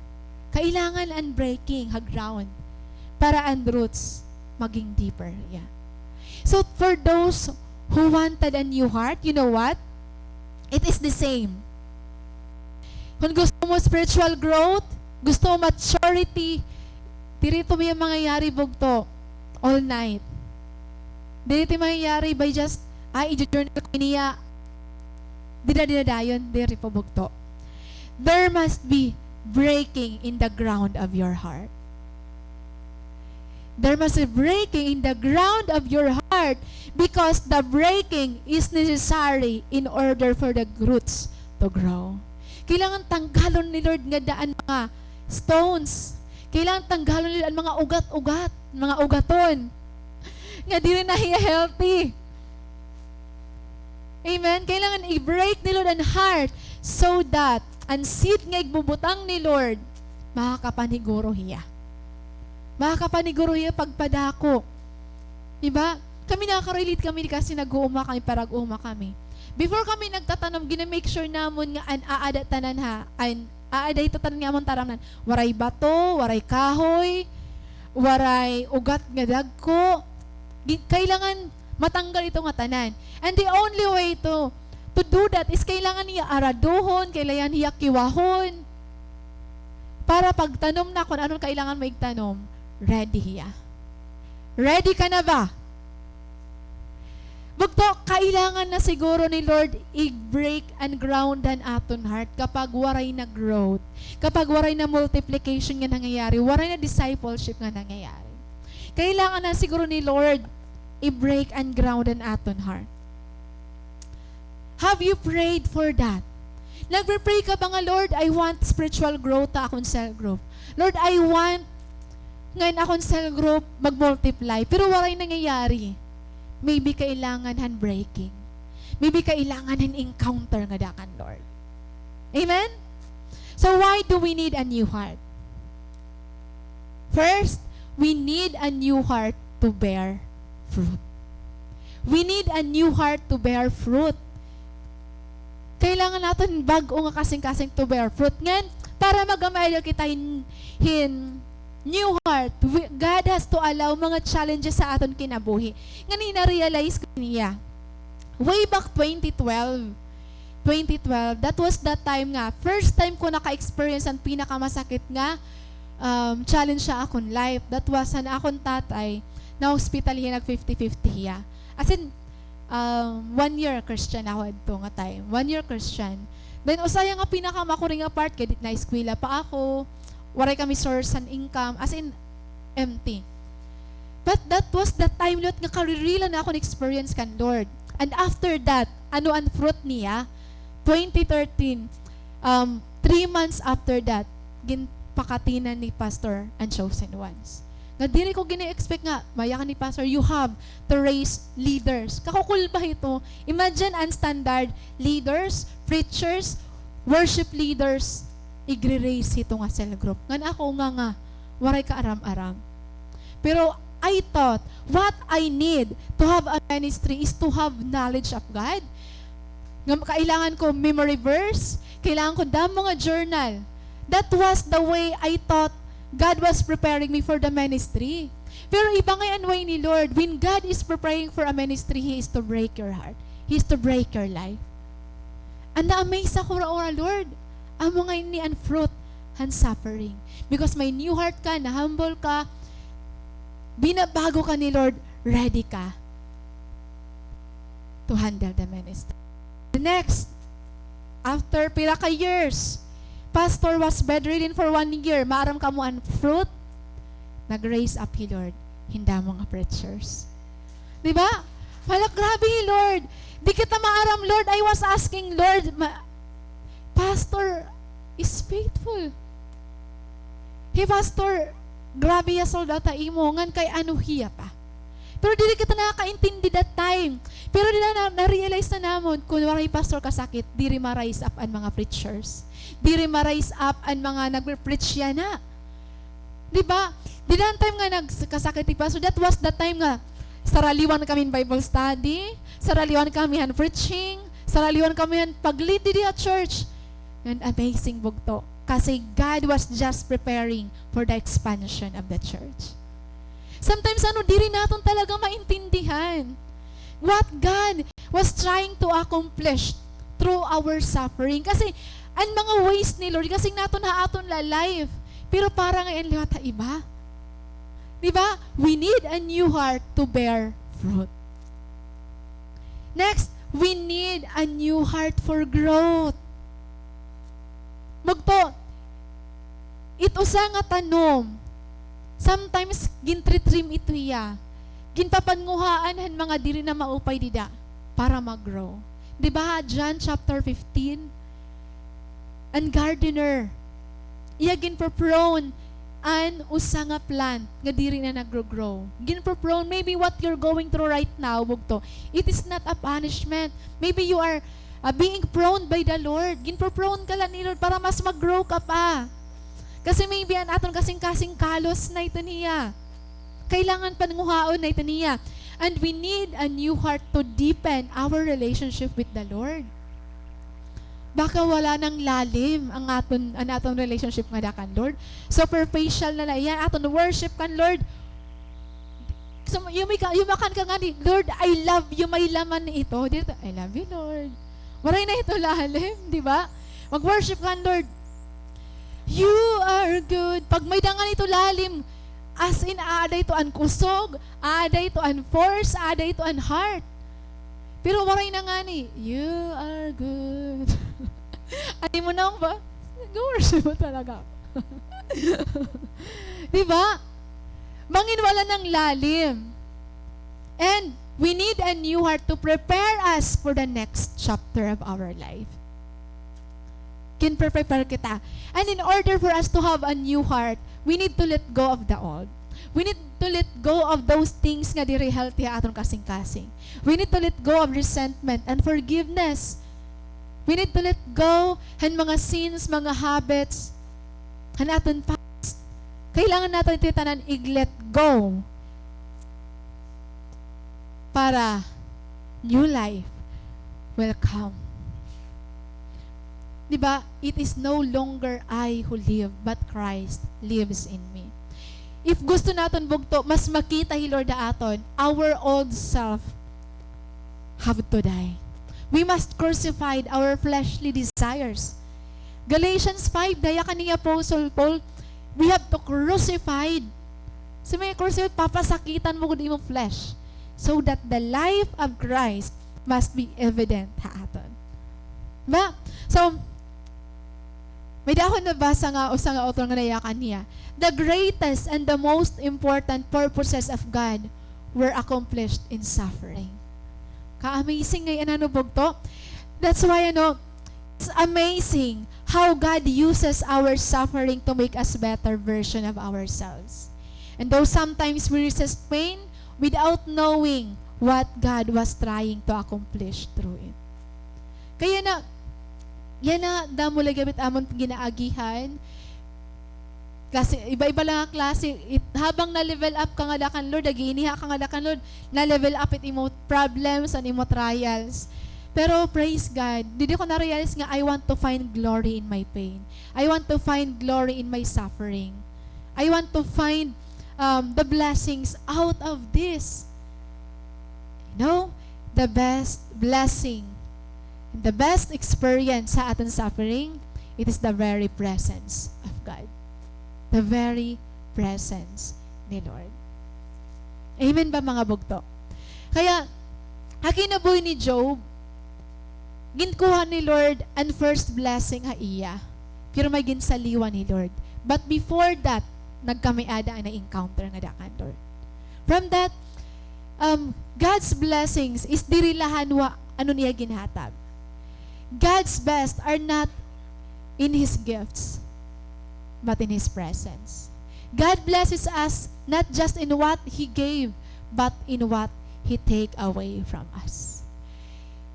Kailangan an breaking ha ground para an roots maging deeper. Yeah. So, for those who wanted a new heart, you know what? It is the same. Kon gusto mo spiritual growth, gusto mo maturity, diri ito mangyayari bugto all night. Diri ito mangyayari by just, ay, i-journal ko niya. Dida, dida dayon, diri po bugto. There must be breaking in the ground of your heart. There must be breaking in the ground of your heart because the breaking is necessary in order for the roots to grow. Kailangan tanggalon ni Lord ngada an mga stones. Kailangan tanggalon ni Lord an mga ugat-ugat, mga ugaton. Nga diri na hiya healthy. Amen? Kailangan i-break ni Lord an heart so that an seed nga igbubutang ni Lord, makakapaniguro hiya. Makakapaniguro hiya pagpadako. Di ba? Kami, nakaka-relate kami kasi nag-uuma kami, parag-uuma kami. Before kami nagtatanom, gina-make sure namon nga an aada tanan ha, an aada ito tanan nga amon taramnan. Waray bato, waray kahoy, waray ugat nga dagko. Gi-, kailangan matanggal ito nga tanan. And the only way to, to do that is kailangan hiya araduhon, kailangan hiya kiwahon. Para pagtanom na, kon ano an kailangan mo igtanom, ready hiya. Ready ka na ba? Bugto, kailangan na siguro ni Lord i-break an ground han aton heart kapag waray na growth, kapag waray na multiplication nga nangyayari, waray na discipleship nga nangyayari. Kailangan na siguro ni Lord i-break an ground han aton heart. Have you prayed for that? Nagpe-pray ka ba nga, "Lord, I want spiritual growth ha akon cell group. Lord, I want nga in akon cell group mag-multiply, pero waray nangyayari." Maybe kailangan han breaking. Maybe kailangan han encounter ngada kan Lord. Amen? So why do we need a new heart? First, we need a new heart to bear fruit. We need a new heart to bear fruit. Kailangan naton bag-o nga kasingkasing to bear fruit. Ngan, para magamay kita hin, hin new heart, we, God has to allow mga challenges sa aton kinabuhi. Ngan na-realize ko niya. Way back twenty twelve, twenty twelve, that was the time nga, first time ko naka-experience an pinakamasakit nga um, challenge ha akon life. That was, han akon tatay, na-hospital hiya, nag fifty fifty hiya. As in, um, one year Christian ako adto nga time. One year Christian. Then, usa hiya nga pinakamakuri nga part, kay di, naeskwela pa ako, waray kami source han income, as in, empty. But that was the time, Lord, nga karirilan na akon experience kan Lord. And after that, ano an fruit niya? Twenty thirteen, um, three months after that, ginpakatinan ni Pastor an Chosen Ones. Nga diri ko gini-expect nga, maya ka ni Pastor, you have to raise leaders. Kakukul ba ito? Imagine an standard, leaders, preachers, worship leaders, igre-raise hito nga cell group. Ngan ako nga nga, waray kaaram-aram. Pero I thought, what I need to have a ministry is to have knowledge of God. Nga kailangan ko memory verse, kailangan ko damo nga journal. That was the way I thought God was preparing me for the ministry. Pero iba ngay an way ni Lord. When God is preparing for a ministry, He is to break your heart. He is to break your life. An na-amaze ako ra, ora, Lord, amo ngay ni an fruit han suffering. Because may new heart ka, na-humble ka, binabago ka ni Lord, ready ka to handle the ministry. The next, after pira ka years, pastor was bedridden for one year. Maaram kamo an fruit? Nag-raise up hi Lord hin damo nga preachers. Di ba? Hala, grabe hi Lord. Di kita maaram, Lord. I was asking, Lord, ma-, Pastor is faithful. Hi Pastor, grabe hiya sold out ha imo, ngan kay ano hiya pa. Pero diri kita nakakaintindi that time. Pero dida na, na-realize na namon, kun waray pastor kasakit, diri ma-rise up an mga preachers. Diri ma-rise up an mga nagpe-preach yana. Di ba? Dida an time nga nagkasakit hi Pastor, that was the time nga saraliwan kami hin Bible study, saraliwan kami han preaching, saraliwan kami han pag-lead didi ha church. And amazing, bugto. Kasi God was just preparing for the expansion of the church. Sometimes, ano, diri naton talaga maintindihan what God was trying to accomplish through our suffering. Kasi, an mga ways ni Lord, kasi naton ha aton la life. Pero para ngay-an liwat ha iba. Di ba? We need a new heart to bear fruit. Next, we need a new heart for growth. Bugto, it usa nga tanom, sometimes gintritrim ito hiya. Ginpapanguhaan han mga diri na maupay dida para mag-grow. Di ba, John chapter fifteen? An gardener, iya ginpoprone an usa nga plant nga diri na nagro-grow. Ginpoprone, maybe what you're going through right now, bugto, it is not a punishment. Maybe you are, ah, being proned by the Lord. Ginpoprone ka la ni Lord para mas mag-grow ka pa. Kasi maybe an aton kasingkasing kalos na ito niya. Kailangan panguhaon na ito niya. And we need a new heart to deepen our relationship with the Lord. Baka wala nang lalim an aton, an aton relationship ngada kan Lord. Superficial na la iyan, aton worship kan Lord. So, yumi ka, yumakan ka ngani, "Lord, I love you," may laman na ito. Dito, "I love you, Lord." Waray na ito lalim, di ba? Mag-worship kan Lord, "You are good." Pag may-ada ngani ito lalim, as in, aada ito an kusog, aada ito an force, aada ito an heart. Pero waray na ngani, "You are good." Ano mo na ba? Nag-worship mo talaga. Di ba? Mangin wala nang lalim. And we need a new heart to prepare us for the next chapter of our life. Ginpe-prepare kita. And in order for us to have a new heart, we need to let go of the old. We need to let go of those things nga diri healthy ha aton kasingkasing. We need to let go of resentment, unforgiveness. We need to let go han mga sins, mga habits, han aton past. Kailangan naton ito tanan i-let go para new life will come. Di ba? "It is no longer I who live, but Christ lives in me." If gusto naton bugto, mas makita hi Lord ha aton, our old self have to die. We must crucify our fleshly desires. Galatians five, daya kan ni Apostle Paul, We have to crucified. So, may crucified, papasakitan mo gud imo flesh. So that the life of Christ must be evident ha aton. Ba? So, may-ada ako nabasa nga usa nga author nga nayakan niya, "The greatest and the most important purposes of God were accomplished in suffering." Ka-amazing ngay-an, ano, bugto? That's why, ano, it's amazing how God uses our suffering to make us better version of ourselves. And though sometimes we resist pain without knowing what God was trying to accomplish through it. Kay yana, yana, damo la gihap it amon ginaagihan. Klase, iba-iba la nga klase. It, habang na-level up ka ngada kan Lord, nag-iiniha ka ngada kan Lord, na-level up it imo problems and imo trials. Pero praise God, didi ko na-realize nga I want to find glory in my pain. I want to find glory in my suffering. I want to find, um, the blessings out of this. You know, the best blessing, the best experience ha aton suffering, it is the very presence of God. The very presence ni Lord. Amen ba, mga bugto? Kaya, ha kinabuhi ni Job, ginkuha ni Lord an first blessing ha iya. Pero may ginsaliwan ni Lord. But before that, nagkamay-ada an na-encounter ngada kan Lord. From that, um, God's blessings is diri la han wa-, ano niya ginhatag. God's best are not in His gifts, but in His presence. God blesses us not just in what He gave, but in what He take away from us.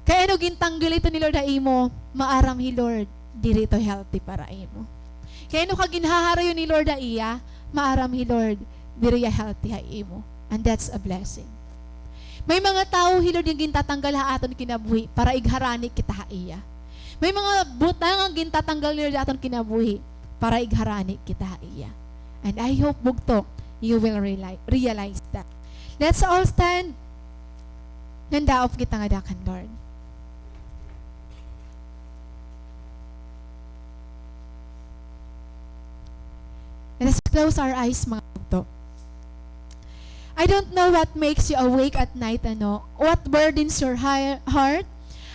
Kay ano gintanggal ito ni Lord ha imo, maaram hi Lord, diri ito healthy para imo. Kay ano ka ginhaharayo ni Lord ha iya, maaram hi Lord, diri iya healthy ha imo. And that's a blessing. May mga tawo hi Lord nga gintatanggal ha aton kinabuhi para igharani kita ha iya. May mga butang nga gintatanggal ni Lord ha aton kinabuhi para igharani kita ha iya. And I hope, bugto, you will reali-, realize that. Let's all stand. Nandaop kita ngada kan Lord. Let us close our eyes, mga bugto. I don't know what makes you awake at night, ano, what burdens your hi-, heart,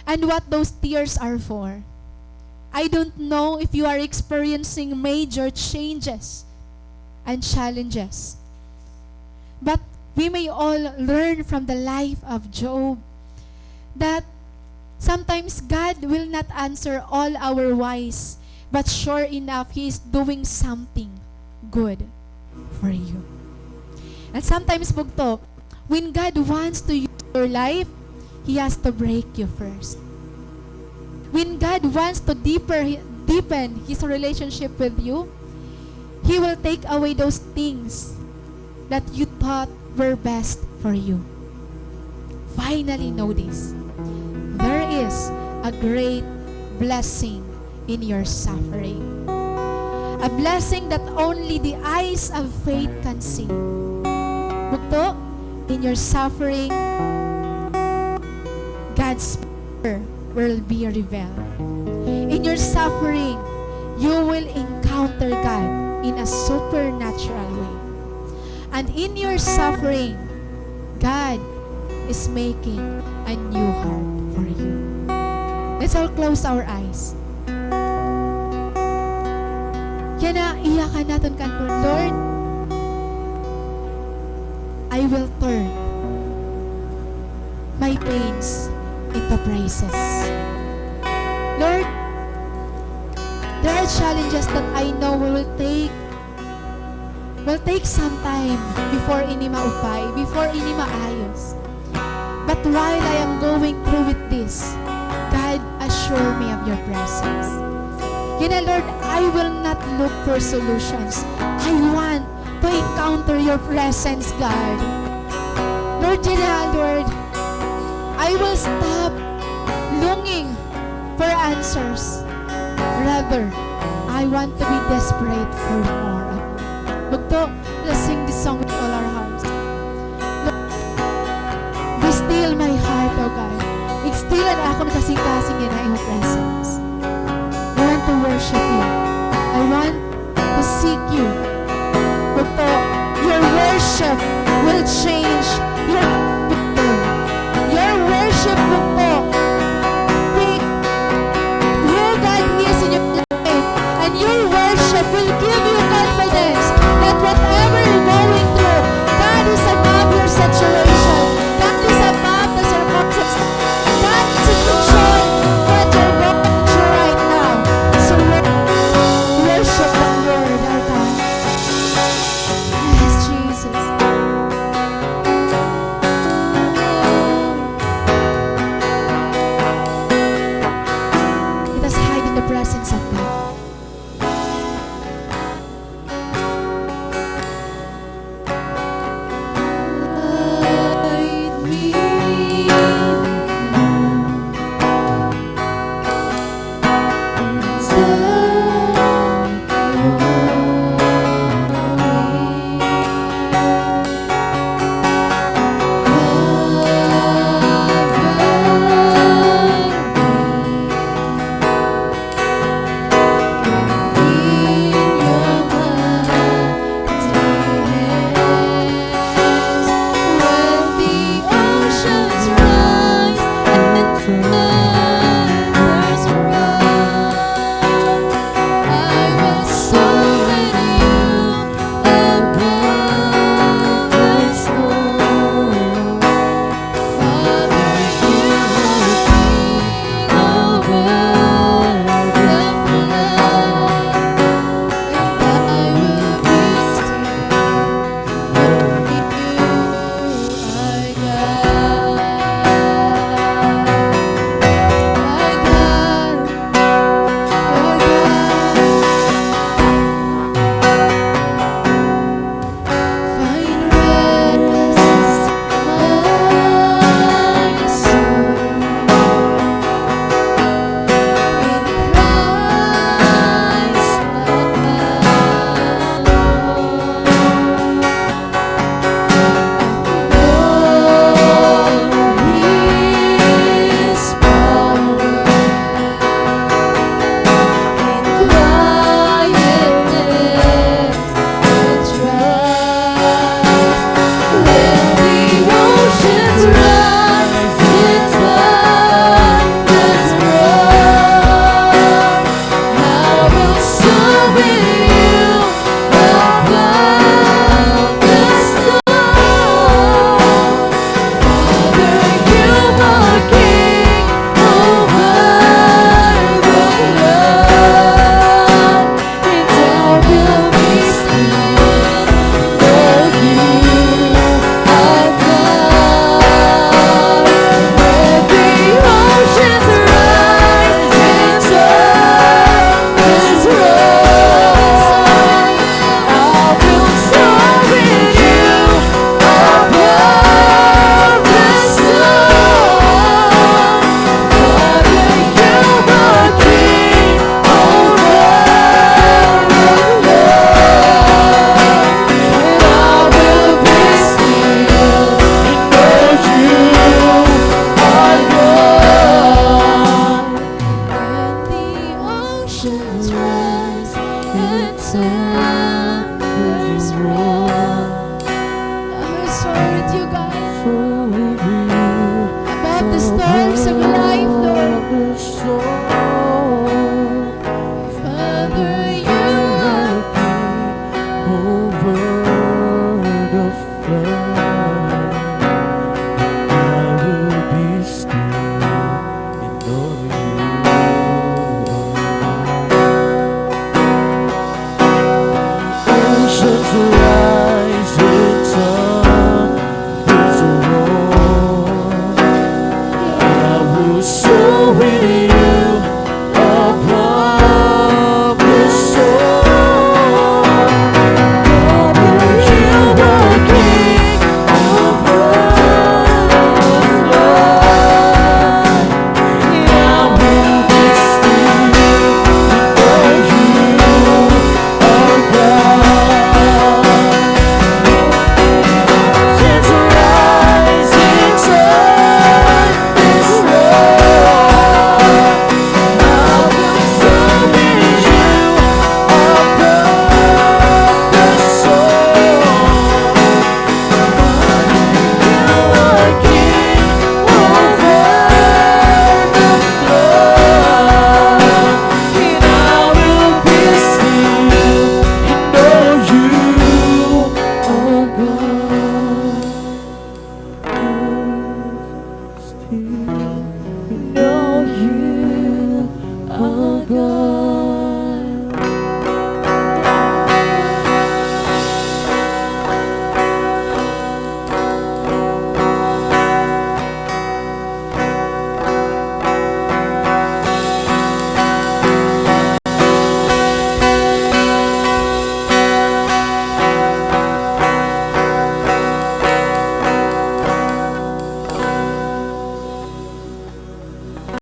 and what those tears are for. I don't know if you are experiencing major changes and challenges. But we may all learn from the life of Job that sometimes God will not answer all our whys, but sure enough, He is doing something good for you. And sometimes, bugto, when God wants to use your life, He has to break you first. When God wants to deeper, deepen His relationship with you, He will take away those things that you thought were best for you. Finally, know this. There is a great blessing in your suffering. A blessing that only the eyes of faith can see. Bugto, in your suffering, God's power will be revealed. In your suffering, you will encounter God in a supernatural way. And in your suffering, God is making a new heart for you. Let's all close our eyes. Yana, iyakan naton kan Lord, "Lord, I will turn my pains into praises." Lord, there are challenges that I know will take, will take some time before ini maupay, before ini maayos. But while I am going through with this, God, assure me of your presence. Yana, Lord, I will not look for solutions. I want to encounter your presence, God. Lord, yana, Lord, I will stop longing for answers. Rather, I want to be desperate for more of you. Bugto, let's sing this song with all our hearts. Lord, be still my heart, O God. Igstill an akon kasingkasing yana ha imo presence. I want to worship you. I want to seek you. worship will change your people. Your worship will speak who God is in your life. And your worship will give you confidence that whatever you're going through, God is above your situation. God is above the circumstances. God is in control what you're going through right now. So wor-, worship the Lord our God. Yes, Jesus.